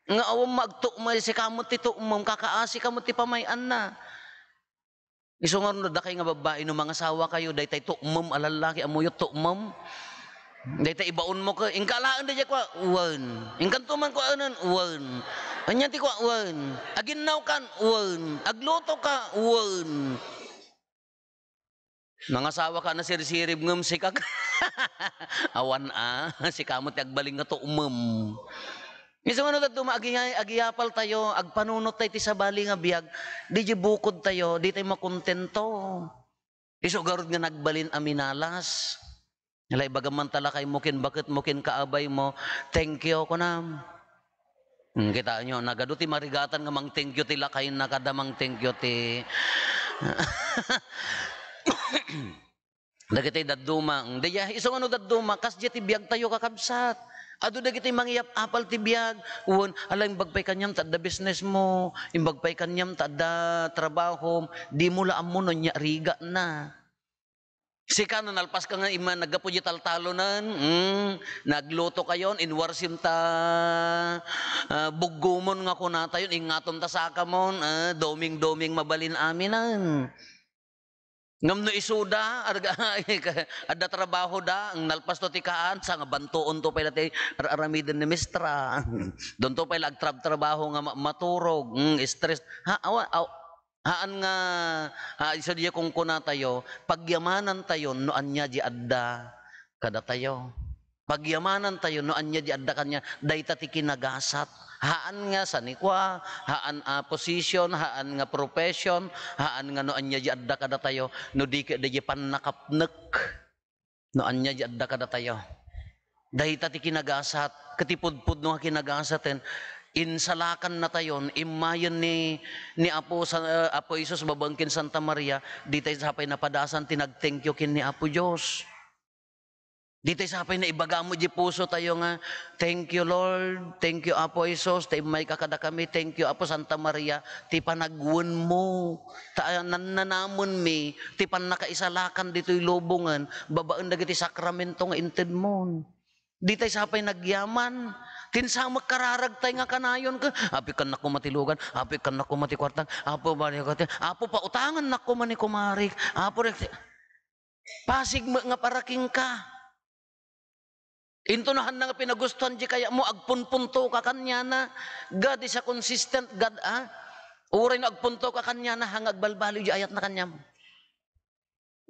Nga awan maagtukmay, sika met ti tukmem, kakaasika met ti pamay-anna. Isu ngarud no dakay nga babbai, no mangasawakayo, daytay tukmem a lallaki, ammoyo tukmem. Daytay ibaonmo ket, "Inka alaen daydiay," kua, "Wen." "Inkanto man," kua, "Anen," "Wen." "Ania ti," kua, "Wen." "Aginnawkan?" "Wen." "Aglutoka?" "Wen." Nangasawaka, nasirsirib ngem sika. Awan a, sika met ti agbalin nga tukmem. Isu nga no dadduma, agiya-, agiyapaltayo, agpanunottayo ti sabali nga biag, daydiay bukodtayo, ditayo makontento. Isu garud nga nagbalin a minalas. Ala, ibagam man ta lakaymo ken baketmo ken kaabaymo, "Thank you," kunam. Hmm, kitaenyo, nagadu ti marigatan nga mang-thank you ti lakayna, kada mang-thank you ti dagiti dadduma. Hmm, daydiay, isu nga no dadduma, kasdiay ti biagtayo, kakabsat. Adu dagiti mangiyap-apal ti biag. Wen, ala, imbag pay kaniam ta adda businessmo, imbag pay kaniam ta adda trabahom, dimo la ammo no ania rigana. Sika, no nalpaska nga ima-, naggapu diay taltalonen, mm, naglutokayon, inwarsim ta, ah, buggomon nga kunatayon, ingatom ta sakamon, ah, doming-doming mabalin aminen. Ngem no isuda, arga-, adda trabahoda, ang nalpasto ti kaan, sa nga bantuonto pay la ti ar-aramiden ni mistra. Donto pay la agtrab-trabaho nga ma-, maturog, mm, stress. Ha, awa-, aw-, Haan nga, ah, isu diay kunkunatayo, pagyamanantayon no ania diay adda kadatayo. Pagyamanantayon no ania diay adda kaniana, dayta ti kinagasat. Haan nga sanikua, haan a position, haan nga profession, haan nga no ania diay adda kadatayo, no di ket daydiay pannakapnek. No ania diay adda kadatayo. Dayta ti kinagasat, ket ti pudpudno nga kinagasaten, insalakannatayon, immayen ni, ni Apo Sa-, Apo Jesus babaen ken Santa Maria, ditay sapay napadasan ti nag-thank you ken ni Apo Dios. Ditay sapay naibaga met diay pusotayo nga, "Thank you, Lord. Thank you, Apo Jesus, ta immayka kadakami. Thank you, Apo Santa Maria, ti panagwenmo." Ta nannanamenmi ti pannakaisalakan ditoy lubongen babaen dagiti sakramento nga intedmon. Ditay sapay nagyaman. Ti insamek kararagtay nga kanayon ket, "Apo, ikkannak koma ti lugan. Apo, ikkannak koma ti kuarta. Apo, bali ko ti. Apo, pautangannak koma ni kumarik. Apo, rek-," Pasig met nga para kenka. Intono hanna nga pinagustuhan diay kayatmo, agpunpuntoka kaniana. God is a consistent God, ah. Uray no agpuntoka kaniana, haan nga agbalbaliw diay ayatna kaniam.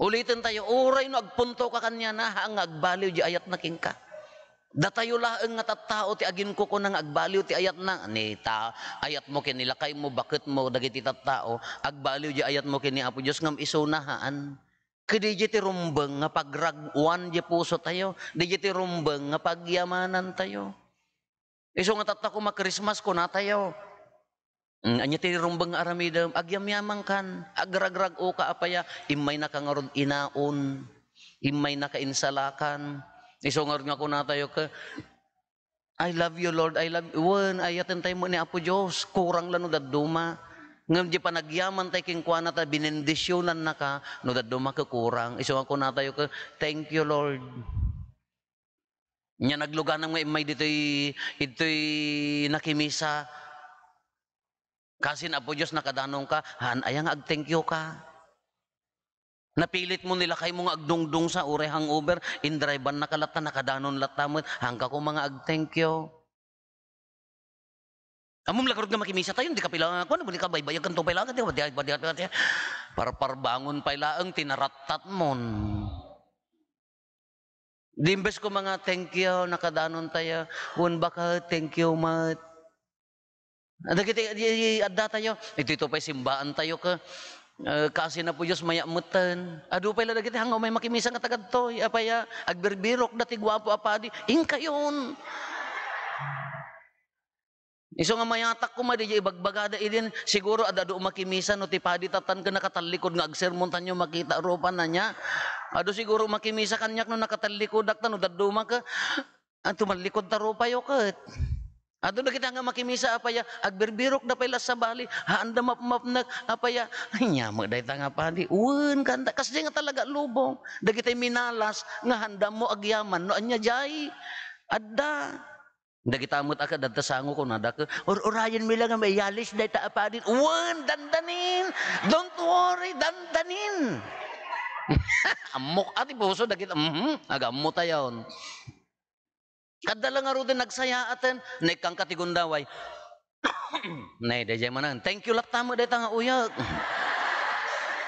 Uliten tayo, uray no agpunto ka kaniana, haan nga agbaliw di ayatna kenka. Datayo laeng nga tattao ti aginkukuna nga agbaliw ti ayatna. Ni ta, ayatmo ken ni lakaymo, baketmo, dagiti tattao, agbaliw di ayatmo ken ni Apo Dios ngem isuna haan. Ket daydiay ti rumbeng nga pagrag-uan di puso tayo, daydiay ti rumbeng nga pagyamanan tayo. Isu nga tatta koma Christmas, kuna tayo, "Mm, ania ti rumbeng nga aramidem? Agyamyamankan, agragrag-oka, apaya, immaynaka ngarud inaon, immaynaka insalakan." Isu ngarud nga kuna tayo ket, "I love you, Lord, I love you." Wen, ayaten tayo met ni Apo Dios, kurang la no dadduma. Ngem di panagyaman tayo kenkuana ta binendisionannaka, no dadduma ket kurang. Isu nga kuna tayo ket, "Thank you, Lord." Nya nagluganam nga immay ditoy, ditoy nakimisa. Kasin Apo Dios nakadanonka, haan aya nga ag-thank you ka? Napilitmo ni lakaymo nga agdungdungsa, uray hangover, indrive-annaka latta, nakadanon latta met, haanka koma nga ag-thank you. Ammom la ngarud nga makimisa tayo, di ka pay la, kuan, di ka baybayag kanto pay la, di ka, di ka, di ka, di ka, parparbangon pay laeng ti narattatmon. Di imbes koma nga, "Thank you, nakadanon tayo." Wen, baka, "Thank you met." Dagiti, di, adda tayo, itoy to pay simbaan tayo ka, eh, kasin Apo Dios, mayat metten. Adu pay la dagiti, hanga umay makimisa nga tagadtoy. Apay a, agbirbirok dati guapo a padi. Inkayon. Isu nga mayatak koma, diay ibagbagada idin, siguro ad-adu makimisa no ti padi tattan ken nakatallikod nga agsermon tanyo makita rupan ania. Adu siguro makimisa kaniak no nakatallikodak ta no dadduma ket, ah, tumallikod ta rupayo ket. Adu dagita nga makimisa, apay a, agbirbirok da pay la sabali, haanda mapmapnek, apay a, ania met dayta nga padi, wen, kanta, kasdi nga talaga lubong. Dagitay minalas nga handammo agyaman no ania diay. Adda. Dagita met a kad-, adda sango, kunada ket, "Ur-urayenmi la nga maiyalis dayta a padin." Wen, dandanin! Don't worry, dandanin! Ammok a ti puso dagita, mhm, agammo tayon. Adda la ngaruden nagsayaaten, naikkanka ti gundaway. Nay, daydiay manen. Thank you latta met dayta nga uyek.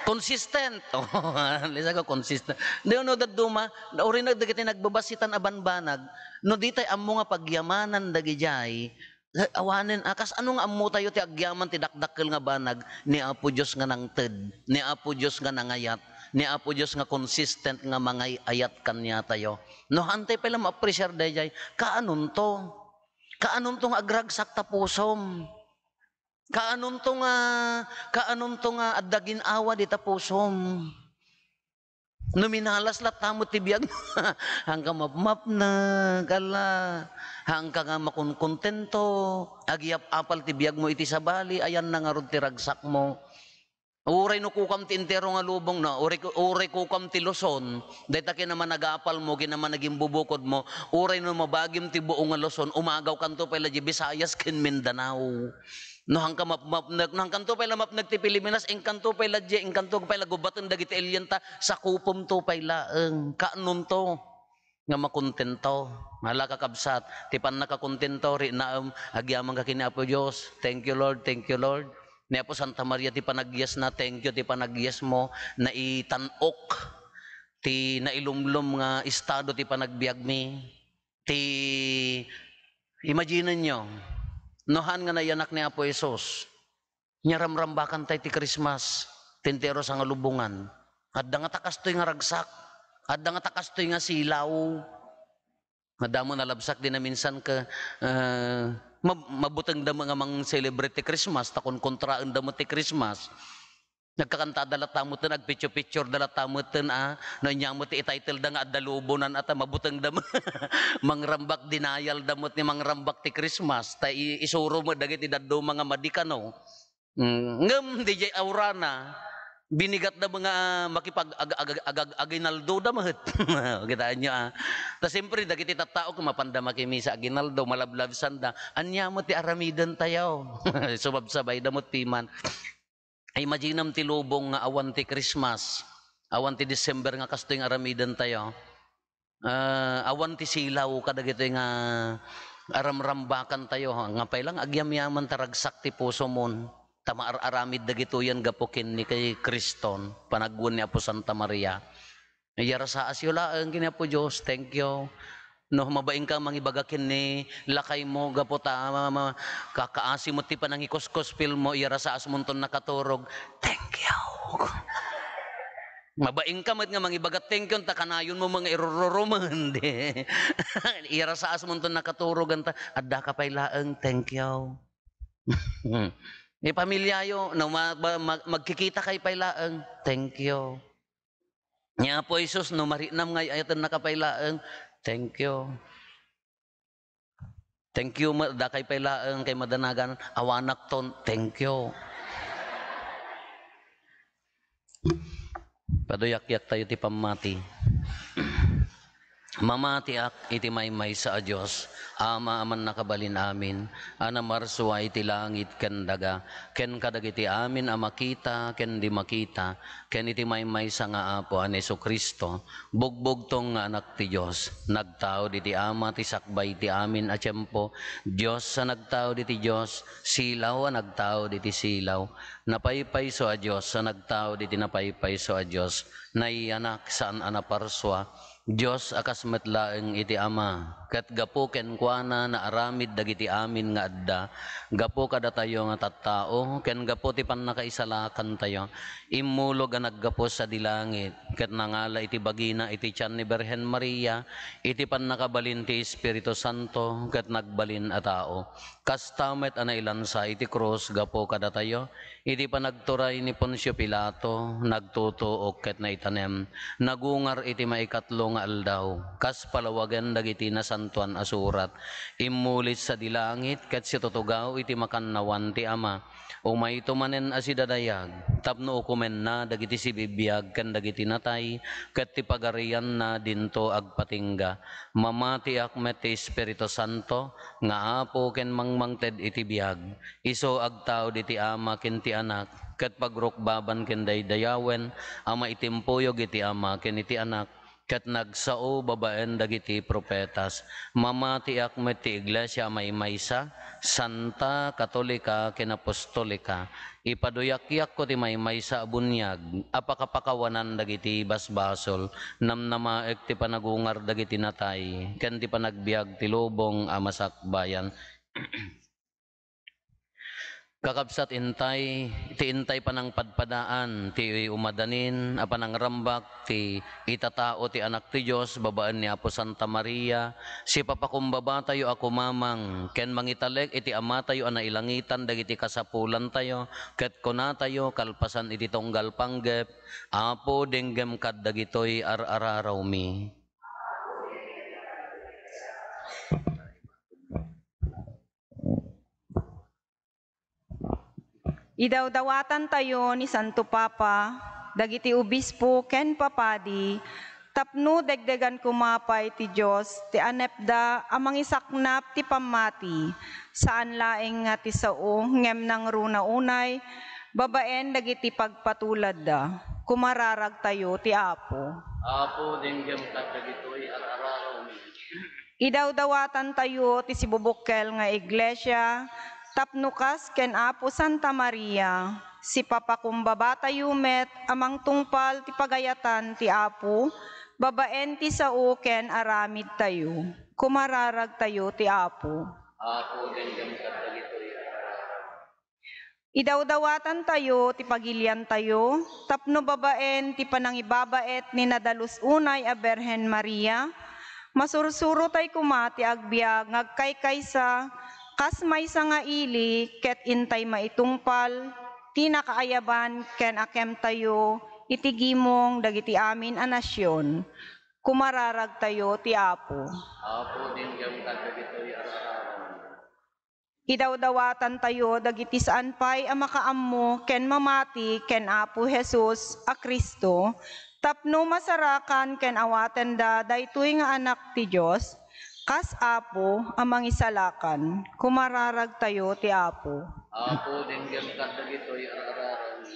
Consistent. Oh, lisa ka consistent. Di, no dadduma, uray na dagiti nagbabassitan a banbanag, no ditay ammo nga pagyamanan dagidiay, eh, awanen, ah, kas ano nga ammo tayo ti agyaman ti dakdakkel nga banag ni Apo Dios nga nangted, ni Apo Dios nga nangayat, ni Apo Dios nga consistent nga mangay-ayat kaniatayo. No, hantay pay la ma-appreciate daydiay, kaanonto? Kaanonto nga agragsak ta pusom? Kaanonto nga, kaanonto nga adda gin-awa dita pusom? No minalas latta met ti biag, haanka mapmapnek, ala, haanka nga makonkontento, agyap-apal ti biagmo iti sabali, ayanna ngarud ti ragsakmo. Uray no kukam ti entero nga lubong, no, uray, uray kukam ti Luzon, dayta kinamanagapalmo, kinamanagimbubukodmo, uray no mabagim ti buo nga Luzon, umagawkanto pay la di Visayas ken Mindanao. No, haanka mapmapnek, no, haankanto pay la mapnek ti Pilipinas, inkanto pay la di, inkanto pay la gubaten dagiti alien ta sakupomto pay laeng. Kaanonto nga makontento. Ala, kakabsat, ti pannakakontento, riknaem, agyamanka ken ni Apo Dios. Thank you, Lord. Thank you, Lord. Ni Apo Santa Maria ti panagyasna, thank you ti panagyasmo. Naitan-ok ti nailumlom nga estado ti panagbiagmi. Ti, imaginenyo, no haan nga nayanak ni Apo Jesus, nia ramrambakan tay ti Christmas, ti entero a sangalubongan. Adda nga ta kastoy nga ragsak, adda nga ta kastoy nga silaw. Adda met nalabsak di naminsan ket, eh, mab-, mabutengda met nga mang-celebrate ti Christmas, ta konkontraenda met ti Christmas. Nagkakantada latta metten, agpicture-pictureda latta metten, a, no ania met ti ititleda nga adda lubonan, a, ta mabutengda met. Mangrambak, denialda met ni mangrambak ti Christmas, ta i-, isuro met dagiti dadduma nga madi kano. Mm, ngem diay aurana, binigatda met nga makipag-, ag-, ag-, ag-, ag-, aginaldoda met. Kitaenyo, a. Ta siempre, dagiti tattao, ket mapanda makimisa, aginaldo, malablabsanda. Ania met ti aramidentayo? Sumabsabayda met piman. Imaginam ti lubong nga awan ti Christmas, awan ti December nga kastoy nga aramidentayo. Ah, awan ti silaw kadagitoy nga aramrambakantayo, ha? Nga pay lang agyamyaman ta ragsak ti pusomon. Ta maar-aramid dagitoyen gapu ken ni Criston, panagwen ni Apo Santa Maria. Iyarasaasyo laeng ken ni Apo Dios. Thank you. No mabainka mangibaga ken ni lakaymo gapu ta ma-, ma-, kakaasi met ti panangikuskospelmo, iyarasaasmonton nakaturog. Thank you. Mabainka met nga mangibaga thank you, ta kanayonmo nga irururumen. Di. Iyarasaasmonton nakaturog, anta, addaka pay laeng, thank you. Ni pamilyayo, no ma-, ma-, ma-, magkikitakay pay laeng, thank you. Ni Apo Jesus, no marinam nga ay-ayatennaka pay laeng, thank you. Thank you, ma-, dakay pay laeng kay madanagan, awanakton, thank you. Paduyakyaktayo ti pammati. Mamatiak iti maymaysa a Dios, Ama a mannakabalin amin, a namarsua iti langit ken daga, ken kadagiti amin a makita ken di makita, ken iti maymaysa nga Apo a ni Jesu-Cristo, bugbugtong nga Anak ti Dios, nagtaud iti Ama ti sakbay ti amin a tiempo, Dios a nagtaud iti Dios, silaw a nagtaud iti silaw, napaypayso a Dios a nagtaud iti napaypayso a Dios, naiyanak saan a naparsua, Dios a kas met laeng iti Ama, ket gapu kenkuana naaramid dagiti amin nga adda. Gapu kadatayo nga tattao, ken gapu ti pannakaisalakantayo, immulog a naggapu sadi langit, ket nangala iti bagina iti tian ni Birhen Maria, iti pannakabalin ti Espiritu Santo, ket nagbalin a tao. Kasta met a nailansa iti krus gapu kadatayo, iti panagturay ni Poncio Pilato, nagtutuok ket naitanem, nagungar iti maikatlo nga aldaw, kas palawagen dagiti Nasantoan a Surat. Immulit sadi langit ket situtugaw iti makannawan ti Ama. Umayto manen a sidadayag, tapno ukomenna dagiti sibibiag ken dagiti natay, ket ti pagarianna dinto agpatingga. Mamatiak met ti Espiritu Santo, nga Apo ken mangmangted iti biag. Isu agtaud iti Ama ken ti Anak, ket pagrukbaban ken daydayawen a maitimpuyog iti Ama ken iti Anak, ket nagsao babaen dagiti profetas. Mamatiak met ti Iglesia a maymaysa, santa, katolika, ken apostolika. Ipaduyakyakko ti maymaysa a buniag a pakapakawanan dagiti basbasol. Namnamaek ti panagungar dagiti natay, ken ti panagbiag ti lubong a masakbayan. Kakabsat, intay, ti intay panangpadpadaan ti umadanin a panangrambak ti itatao ti Anak ti Dios babaen ni Apo Santa Maria, sipapakumbabatayo a kumamang ken mangitalek iti Amatayo a nailangitan dagiti kasapulantayo, ket kunatayo kalpasan iti tunggal panggep, Apo, denggem kad dagitoy ar-ararawmi. Idawdawatantayo ni Santo Papa, dagiti obispo ken papadi, tapno degdegan koma pay ti Dios ti anepda a mangisaknap ti pammati, saan laeng nga ti sao ngem nangruna unay babaen dagiti pagpatuladda. Kumararagtayo ti Apo. Apo, denggem kad dagitoy ar-ararawmi. Idawdawatantayo ti sibubukkel nga iglesia tapno kas ken Apo Santa Maria, sipapakumbabatayo met a mangtungpal ti pagayatan ti Apo babaen ti sao ken aramidtayo. Kumararagtayo ti Apo. Apo, denggem kad dagitoy. Idawdawatantayo ti pagiliantayo tapno babaen ti panangibabaet ni nadalus unay a Birhen Maria, masursuro tay koma ti agbiag nga agkaykaysa kas maysa nga ili ket intay maitungpal ti nakaayaban ken akemtayo iti gimong dagiti amin a nasion. Kumararagtayo ti Apo. Apo, denggem kad dagitoy ar-ararawmi. Idawdawatantayo dagiti saan pay a makaammo ken mamati ken Apo Jesus a Cristo, tapno masarakan ken awatenda daytoy nga Anak ti Dios, kas Apo a Mangisalakan. Kumararagtayo ti Apo. Apo, denggem kad dagitoy ar-ararawmi.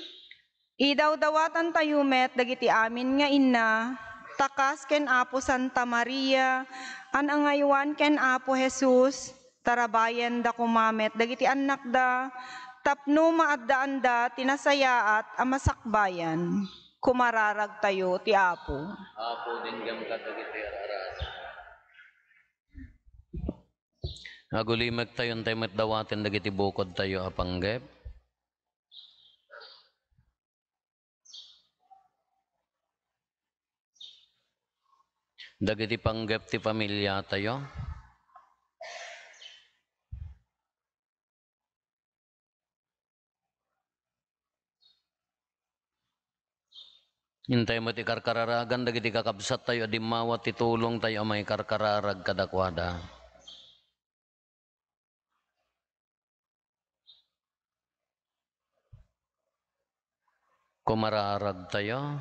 Idawdawatantayo met dagiti amin nga inna, ta kas ken Apo Santa Maria, a nangaywan ken Apo Jesus, tarabayenda koma met dagiti annakda, Tapno maaddaanda ti nasayaat a masakbayan, kumararagtayo ti Apo. Apo, denggem kadagiti ar-aras. Agulimektayo, intay met dawaten dagiti bukodtayo a panggep. Dagiti panggep ti pamiliatayo. Intay met ikarkararagan dagiti kakabsattayo a dimmawat ti tulongtayo a maikarkararag kadakuada. Kumararagtayo.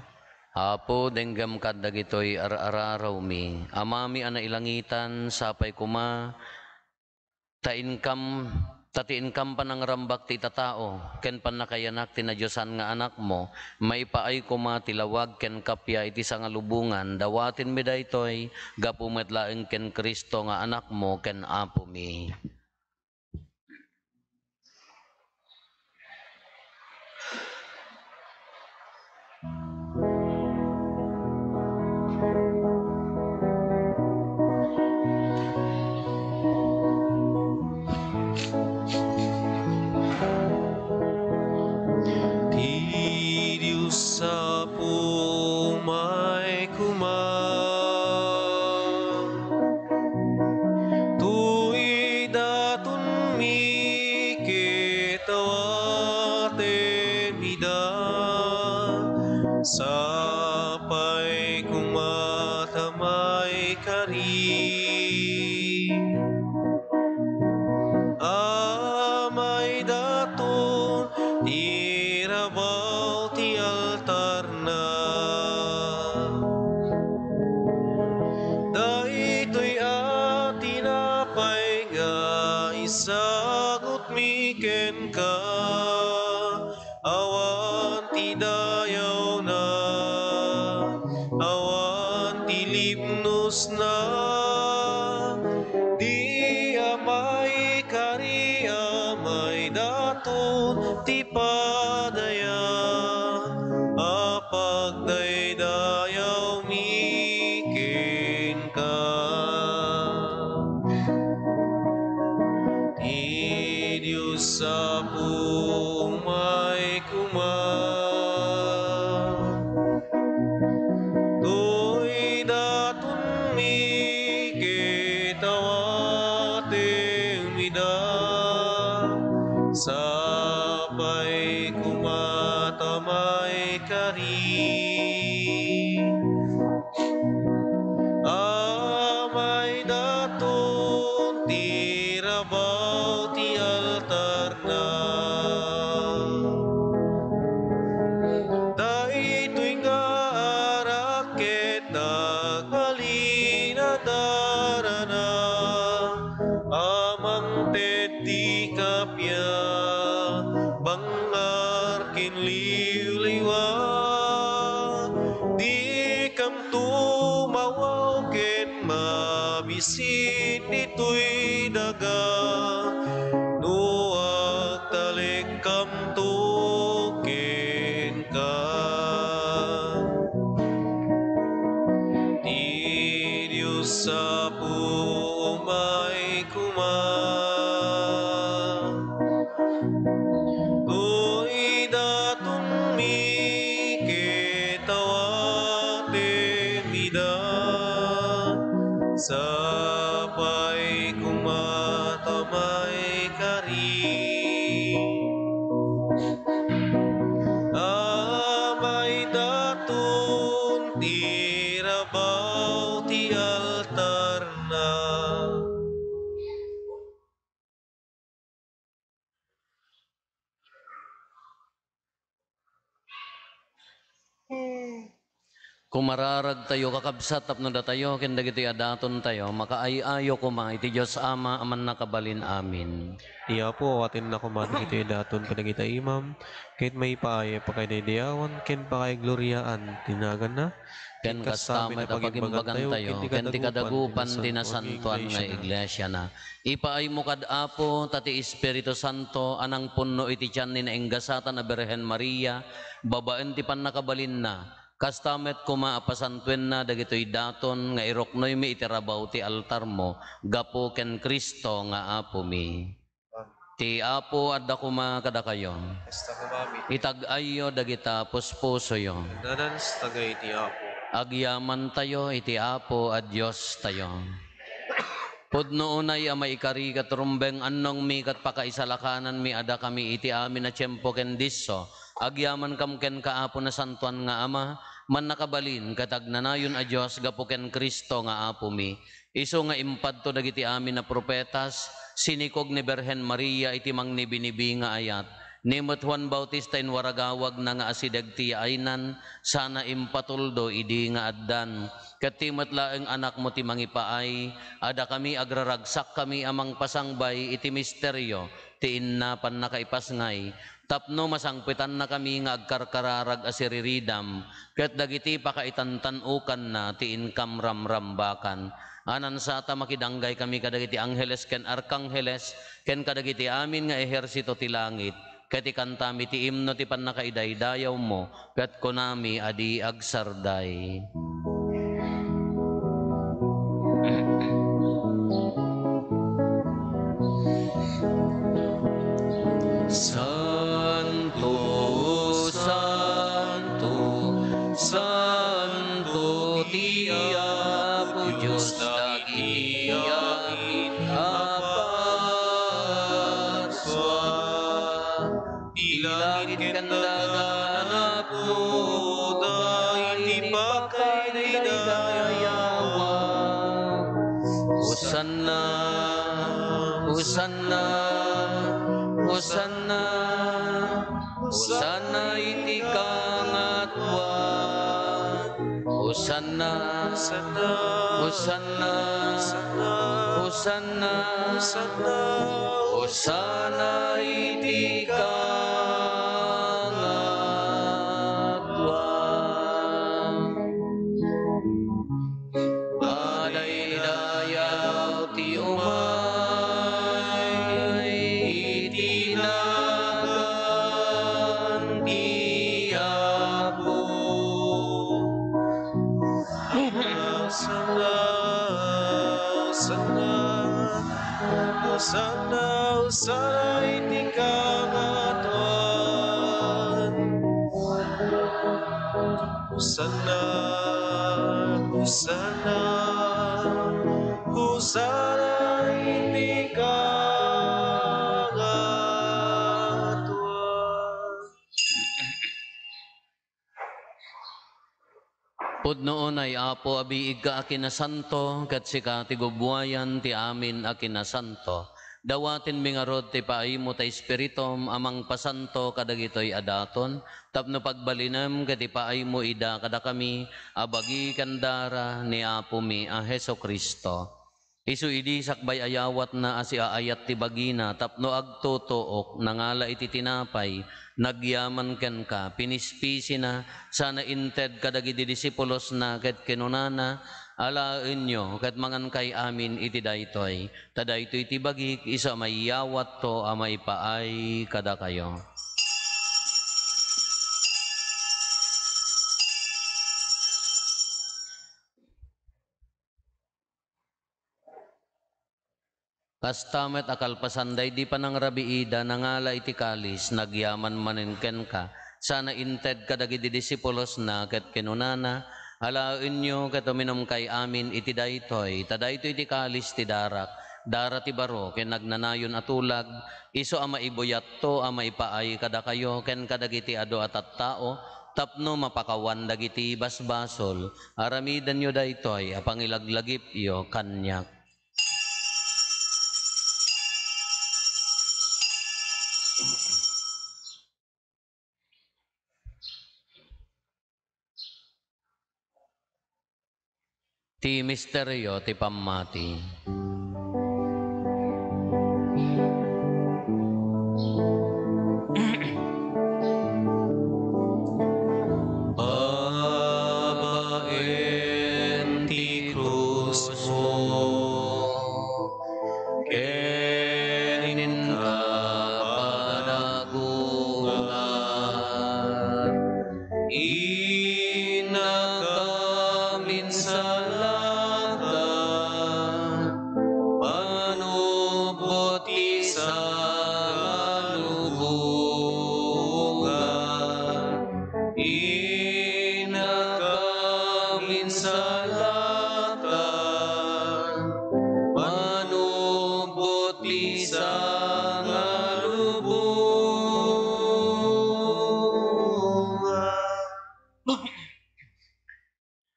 Apo, denggem kad dagitoy ar-ararawmi. Amami a nailangitan, sapay koma ta inkam, ta ti inkam panangrambak ti itatao ken pannakaayanak ti nadiosan nga Anakmo, maipaay koma ti lawag ken kappia iti sangalubongan. Dawatenmi daytoy gapu met laeng ken Cristo nga Anakmo ken Apomi. Ti Dios Apo, umay koma. Toy datonmi ket awatenmi da, sapay koma ta maikari. Amay daton ti rabaw ti altarna. Daytoy a tinapay nga isagutmi kenka, awan ti dayawna, awan ti libnosna, di a maikari a maidaton ti padaya a pagdaydayawmi kenka. Ti Dios Apo, umay koma. Toy datonmi ket awatenmi da, sapay koma ta maikari. Amay daton ti rabaw ti altarna. Daytoy nga arak ket agbalin a darana a mangted ti kappia, bangngar ken liwliwa. Dikam tumawaw ken mabisin ditoy daga no agtalekkamto kenka. Ti Dios Apo, umay koma. Toy datonmi ket awatenmi da, sapay koma ta maikari. Amay daton ti rabaw ti altarna. Kumararagtayo, kakabsat, tapno datayo ken dagitoy a datontayo makaay-ayo koma iti Dios Ama a Mannakabalin. Amin. Ti Apo, awatenna koma dagitoy a daton kadagiti imam, ket maipaay a pakaidaydayawan ken pakaigloriaan ti naganna, ken kasta met a pagimbagantayo ken ti kadagupan ti nasantoan nga iglesiana. Ipaaymo kad Apo, ta ti Espiritu Santo a nangpunno iti tian ni nainggasatan a Birhen Maria babaen ti pannakabalinna, kasta met koma a pasantoenna dagitoy daton nga iruknoymi iti rabaw ti altarmo gapu ken Cristo nga Apomi. Ti Apo adda koma kadakayo. Kasta koma met. Itag-ayyo dagita puspusoyo. Nananas tagay ti Apo. Agyamantayo iti Apo a Diostayo. Pudno unay a maikari ket rumbeng annongmi ket pakaisalakananmi a dakami iti amin a tiempo ken disso. Agyamankam kenka, Apo, Nasantoan nga Ama, Mannakabalin ket Agnanayon a Dios gapu ken Cristo nga Apomi. Isu nga impadto dagiti amin a profetas, sinikog ni Birhen Maria iti mangnibinibi nga ayat, ni met Juan Bautista inwaragawagna nga asideg ti yaaynan, sana impatuldo idi nga addan. Ket ti met laeng Anakmo ti mangipaay, a dakami agraragsakkami a mangpasangbay iti misterio ti inna pannakaipasngay, tapno masangpetannakami nga agkarkararag a siriridam, ket dagiti pakaitantan-okanna ti inkam ramrambakan. Anansata makidanggay kami kadagiti angheles ken arkangheles, ken kadagiti amin nga ehersito ti langit, ket ikantami ti imno ti pannakaidaydayawmo, ket kunami a di agsarday. Santo, santo, santo ti Apo Dios dagiti langit a parsua. Ti langit ken daga napudno iti pakaidaydayawan. Hosanna, Hosanna, Hosanna, Hosanna iti kangatoan. Hosanna, Hosanna, Hosanna, Hosanna, Hosanna iti kangatoan. Madaydayaw ti umay iti nagan ti Apo. Hosanna, Hosanna, Hosanna, Hosanna iti kangatoan. Hosanna, Hosanna, Hosanna iti kangatoan. Pudno unay, Apo, a biigka a kinasanto, ket sika ti gubbuayan ti amin a kinasanto. Dawatenmi ngarud ti paaymo ta Espiritum a mangpasanto kadagitoy a daton, tapno pagbalinem ket ipaaymo ida kadakami a bagi ken dara ni Apomi a Jesu-Cristo. Isu idi sakbay ayawatna a siaayat ti bagina tapno agtutuok, nangala iti tinapay, nagyaman kenka, pinispisina, sana inted kadagiti disipulosna ket kinunana, "Alaenyo ket mangankay amin iti daytoy, ta daytoy ti bagik isu a maiyawatto a maipaay kadakayo." Kasta met a kalpasan daydi panangrabiida, nangala iti kalis, nagyaman manen kenka, sana inted kadagiti disipulosna, ket kinunana, "Alaenyo ket uminumkay amin iti daytoy, ta daytoy ti kalis ti darak, dara ti baro ken agnanayon a tulag, isu a maibuyatto a maipaay kadakayo ken kadagiti adu a tattao, tapno mapakawan dagiti basbasol. Aramidenyo daytoy a pangilaglagipyo kaniak." Ti misterio ti pammati. Babaen ti krusmo, kenka panagungar. Innak a minsalata, manubot ti sangalubongan. Innak a minsalata, manubot ti sangalubongan.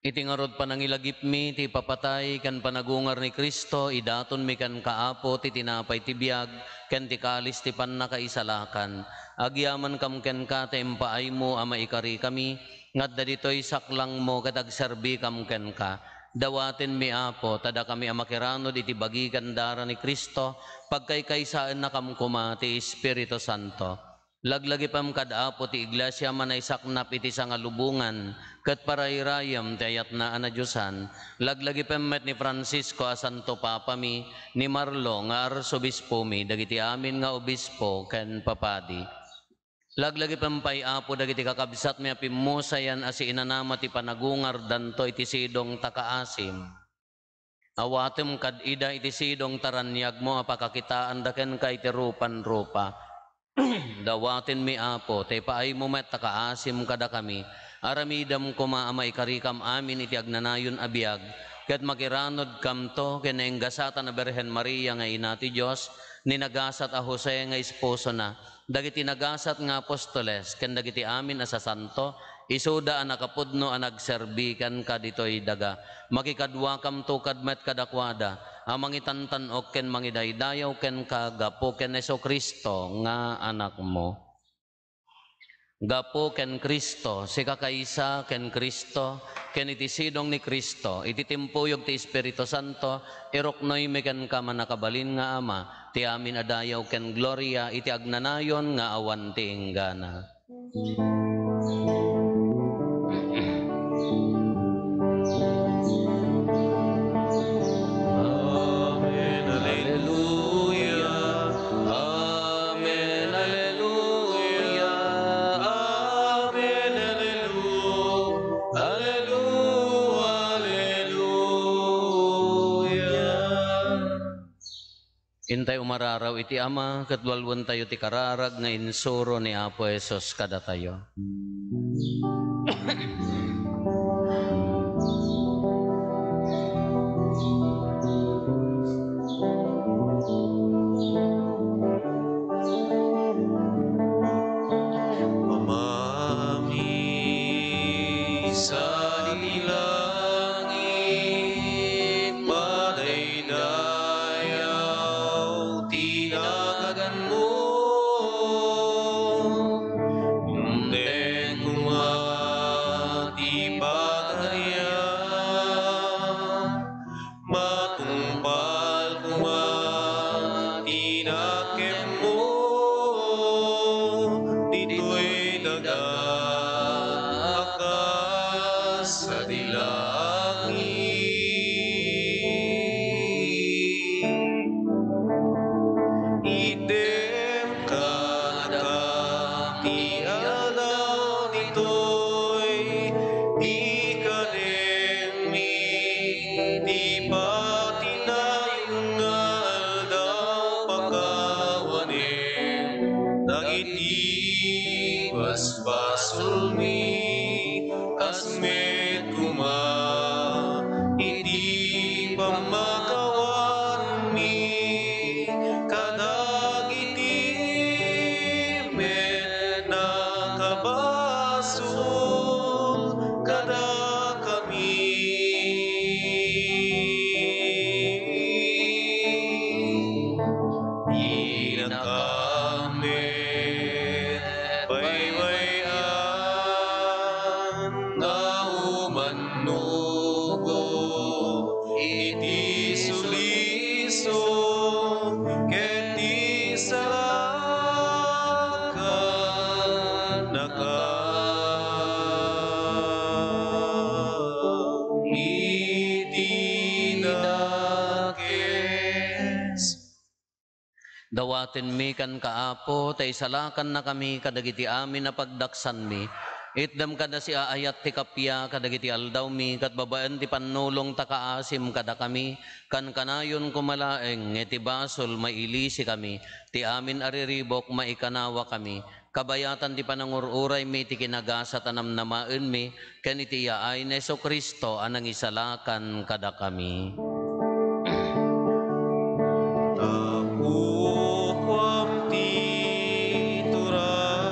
Iti ngarud panangilagipmi ti ipapatay ken panagungar ni Cristo, idatonmi kenka, Apo, ti tinapay ti biag ken ti kalis ti pannakaisalakan. Agyamankam kenka ta impaaymo a maikarikami, nga adda ditoy saklangmo ket agserbikam kenka. Dawatenmi, Apo, ta dakami a makiranod iti bagi ken dara ni Cristo, pagkaykaysaennakam koma ti Espiritu Santo. Laglagipem kad Apo ti Iglesia a manaysaknap iti sangalubongan ket parayrayem ti ayatna a nadiosan. Laglagipem met ni Francisco a Santo Papami, ni Marlo nga Arsobispomi, dagiti amin nga obispo ken papadi. Laglagipem pay, Apo, dagiti kakabsatmi a pimmusayan a siinanama ti panagungardanto iti sidong ta kaasim. Awatem kad ida iti sidong ta raniagmo a pakakitaanda kenka iti rupan-rupa. Dawatenmi, Apo, ta ipaaymo met ta kaasim kadakami. Aramidem koma a maikarikam amin iti agnanayon a biag, ket makiranodkamto ken nainggasatan a Birhen Maria nga Ina ti Dios, ni nagasat a Jose nga esposona, dagiti nagasat nga apostoles, ken dagiti amin a sasanto, isuda a nakapudno a nagserbi kenka ditoy daga. Makikaduakamto kad met kadakuada a mangitantan-ok ken mangidaydayaw kenka gapu ken Jesu-Cristo nga Anakmo. Gapu ken Cristo, sika kaysa ken Cristo, ken iti sidong ni Cristo, iti timpuyog ti Espiritu Santo, iruknoymi kenka, mannakabalin nga Ama, ti amin a dayaw ken gloria iti agnanayon nga awan ti inggana. Amen. Alleluia. Amen. Alleluia. Alleluia. Alleluia. Intay umararaw iti Ama, ket walwentayo ti kararag nga insuro ni Apo Jesus kadatayo. Amami, sadi langit, madaydayaw ti naganmo. Inted iti sulisog ket ti salakannaka iti dakes. Dawatenmi kenka, Apo, ta isalakannakami kadagiti amin a pagdaksanmi. Itdem kada siaayat ti kappia kadagiti aldawmi, ket babaen ti pannulong ta kaasim kadakami, kankanayon koma laeng nga iti basol mailisikami, ti amin a riribuk maikanawakami, kabayatan ti panangur-uraymi ti kinagasat a namnamaenmi, ken iti yaay ni Jesu-Cristo a nangisalakan kadakami. Tapukuam ti turay,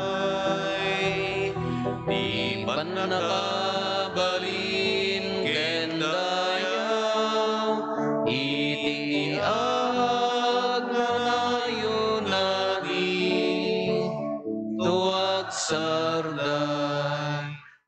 ti pannakabalin ken dayaw, iti agnanayon a di to agsarday.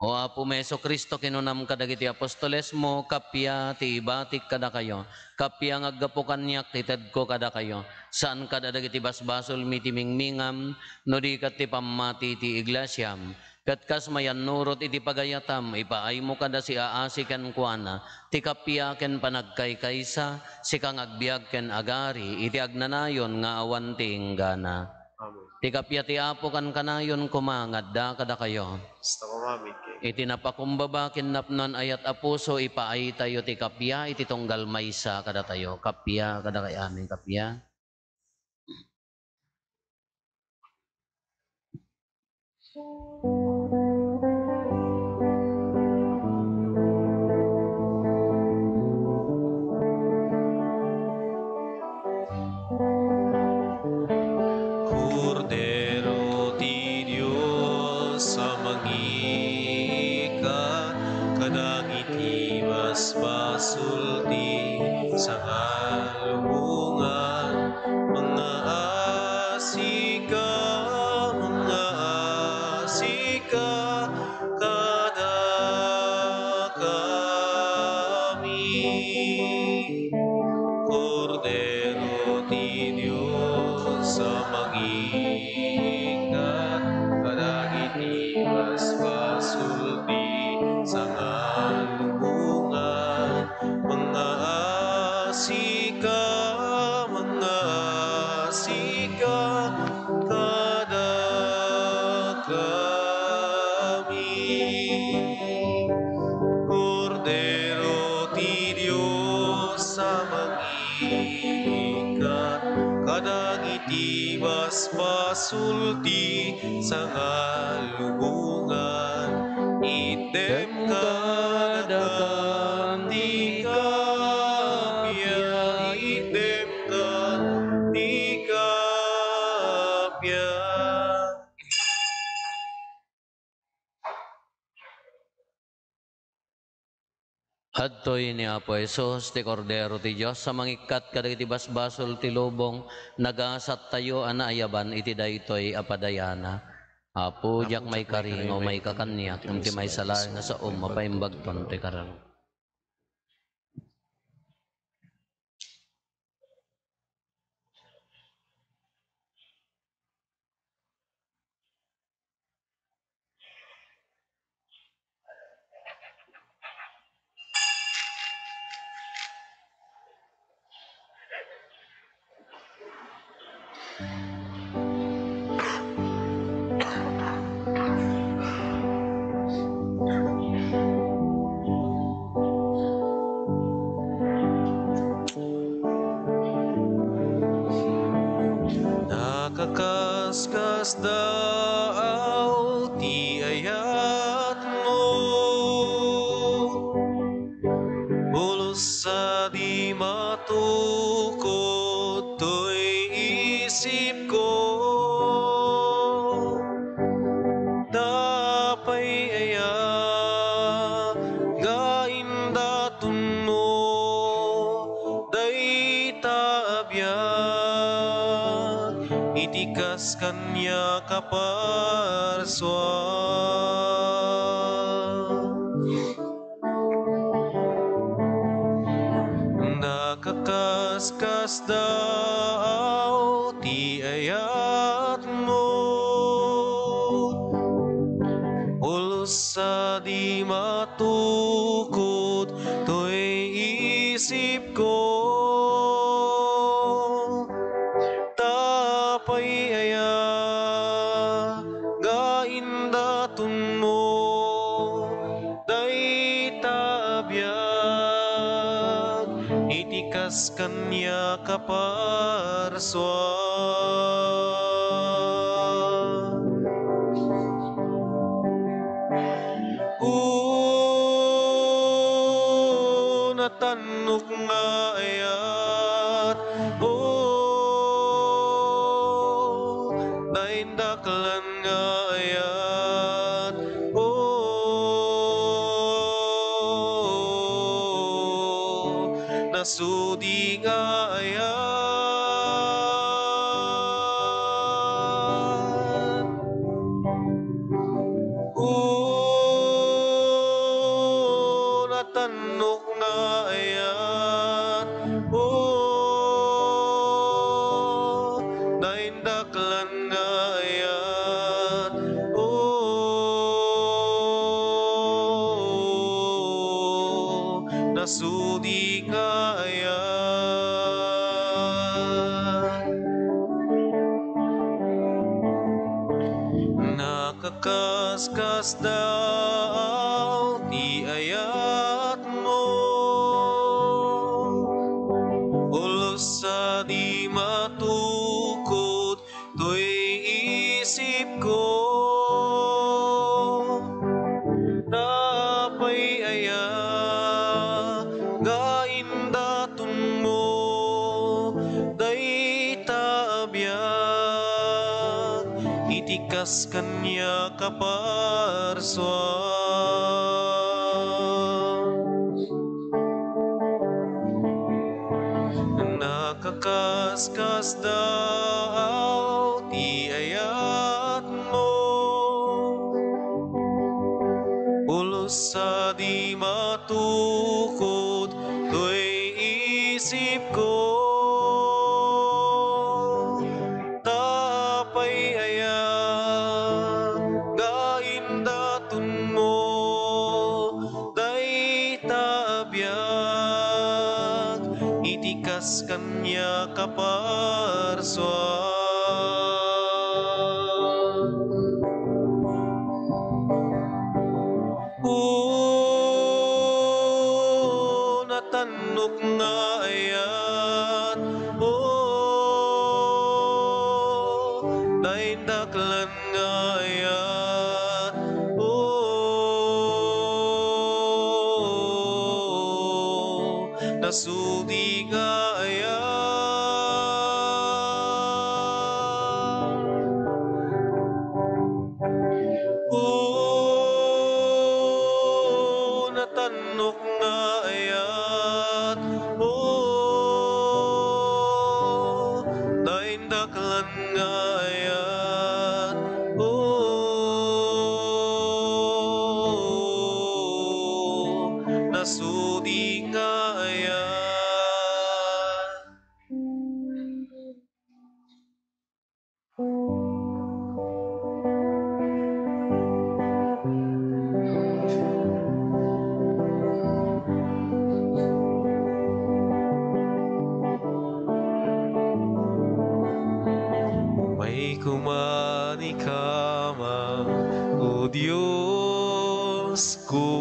O Apo mi Jesu-Cristo, kinunam kadagiti apostolesmo, kappia ti ibatik kadakayo, kappia nga aggapu kaniak ti tedko kadakayo. Saan kada dagiti basbasolmi ti mingmingam, no di ket ti pammati ti iglesiam. Ket kas mayannurot iti pagayatam, ipaaymo kada siaasi kenkuana ti kappia ken panagkaykaysa, sika nga agbiag ken agari iti agnanayon nga awan ti inggana. Amen. Ti kappia ti Apo kankanayon koma nga adda kadakayo. Kasta koma, amin. Iti napakumbaba ken napnoan a yat a puso, ipaaytayo ti kappia iti tunggal maysa kadatayo. Kappia kadakayo, amin, kappia. Kordero ti Dios a mangikat kadagiti basbasol ti sangalubongan, mangaasika, mangaasika kadakami. Kordero ti Dios a mangikat kadagiti basbasol ti sangalubongan, mangaasika, mangaasika kadakami. Kordero ti Dios a mangikat kadagiti basbasol ti sangalubongan, itdem kadakam ti kappia, itdem kadakam ti kappia. Adtoy ni Apo Jesus, ti Kordero ti Dios a mangikkat kadagiti basbasol ti lubong, nagasattayo a naayaban iti daytoy a padayana. Apo, diak maikari nga umayka kaniak, ngem ti maysa laeng nga saom, mapaimbagton ti kararag. Nakaskasdaaw ti ayatmo. Pulos sadi matukod toy isipko. Ta apay aya nga indatonmo dayta a biag iti kas kaniak a parsua? Kasdaaw ti ayatmo, pulos a di matukod toy isipko. Ta apay aya nga indatonmo dayta a biag iti kas kaniak a parsua. O natannok nga ayat, o naindaklan nga ayat, o nasudi nga ayat. O natannok nga ayat, o naindaklan nga ayat, o nasudi nga ayat. Nakaskasdaaw ti ayatmo, pulos a di matukod toy isipko. Ta apay aya nga indatonmo dayta a biag iti kas kaniak a parsua. Nakaskasdaaw ti ayatmo, pulos a di matukod toy isipko. Ta apay aya nga indatonmo dayta a biag iti kas kaniak a parsua. O natannok nga ayat, o naindaklan nga ayat, o nasudi nga ayat. O natannok nga ayat, o naindaklan nga ayat, o nasudi nga ayat. Umayko manikama, O Diosko,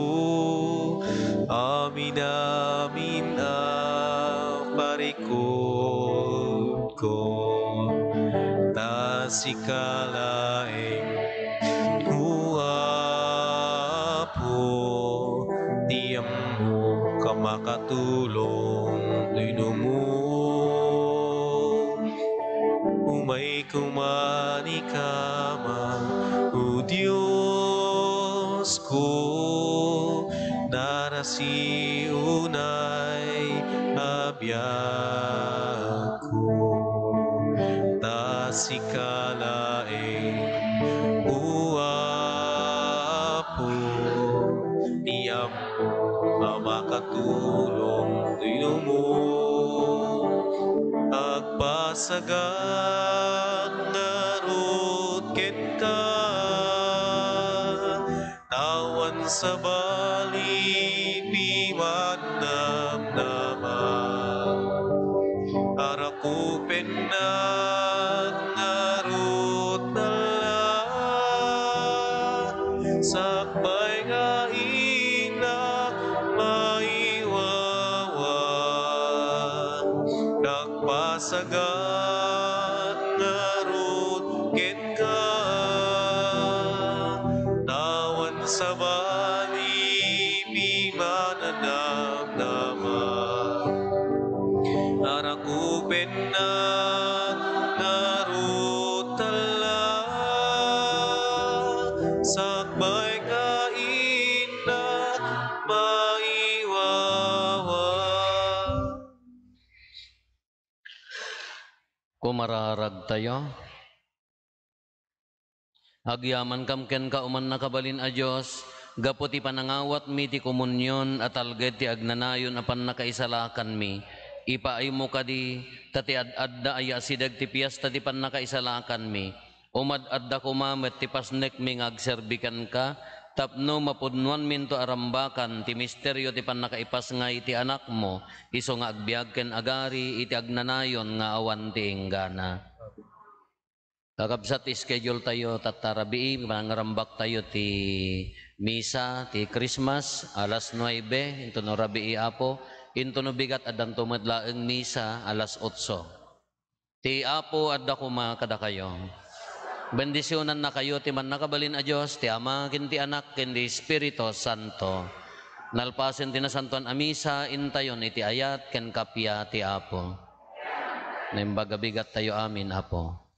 amin-amin a parikut ko, ta sika laeng, O Apo, ti ammok a makatulong no inumok. Umayko manikama, O Diosko, darasi unay a biag ko, ta sika laeng, O Apo, ti ammok a makatulong no inumok. Sagat ngarud kenka, awan sabali piman namnama. Arakupennak ngarud nala, sakbay nga innak maiwawa. Nagpasagat ngarud kenka, awan sabali piman namnama. Arakupennak ngarud tala, sakbay nga innak maiwawa. Kumararagtayo. Agyamankam kenka, O mannakabalin a Dios, gapu ti panangawatmi ti komunion a talged ti agnanayon a pannakaisalakanmi. Ipaaymo kadi, ta ti ad-adda aya asideg ti piesta ti pannakaisalakanmi. Umad-adda koma met ti pasnekmi nga agserbi kenka, tapno mapudnoanminto a rambakan ti misterio ti pannakaipasngay ti Anakmo, isu nga agbiag ken agari iti agnanayon nga awan ti inggana. Kakabsat, ti schedule tayo tatta rabii, mangrambak tayo ti misa, ti Christmas, alas nuebe, intono rabii, Apo, intono bigat, addanto met laeng misa, alas otso. Ti Apo adda koma kadakayo. Bendisionannakayo ti Mannakabalin a Dios, ti Ama, ken ti Anak, ken ti Espiritu Santo. Nalpasen ti nasantoan a misa, intayon iti ayat ken kappia ti Apo. Naimbag a bigat tayo amin, Apo.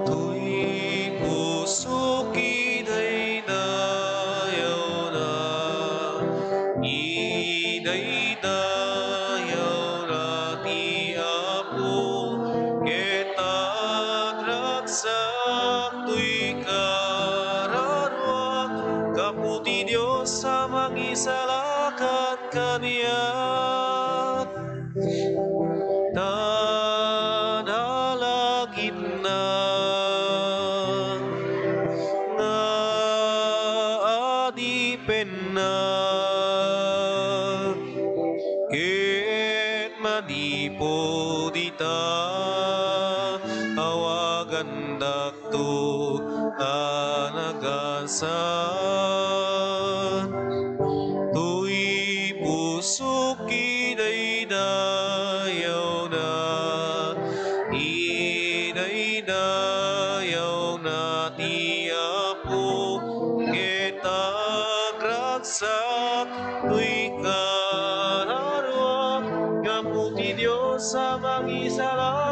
Toy pusok idaydayawna, idaydayawna ti Apo, ket agragsak toy kararuak, gapu ti Dios a mangisalakan kaniak. Ta nalagipna nga adipenna, ket manipud ita, awagandak to a nagasat. Toy pusok idaydayawna, idaydayawna ti Apo, ket agragsak toy kararuak, gapu ti Dios a mangisalakan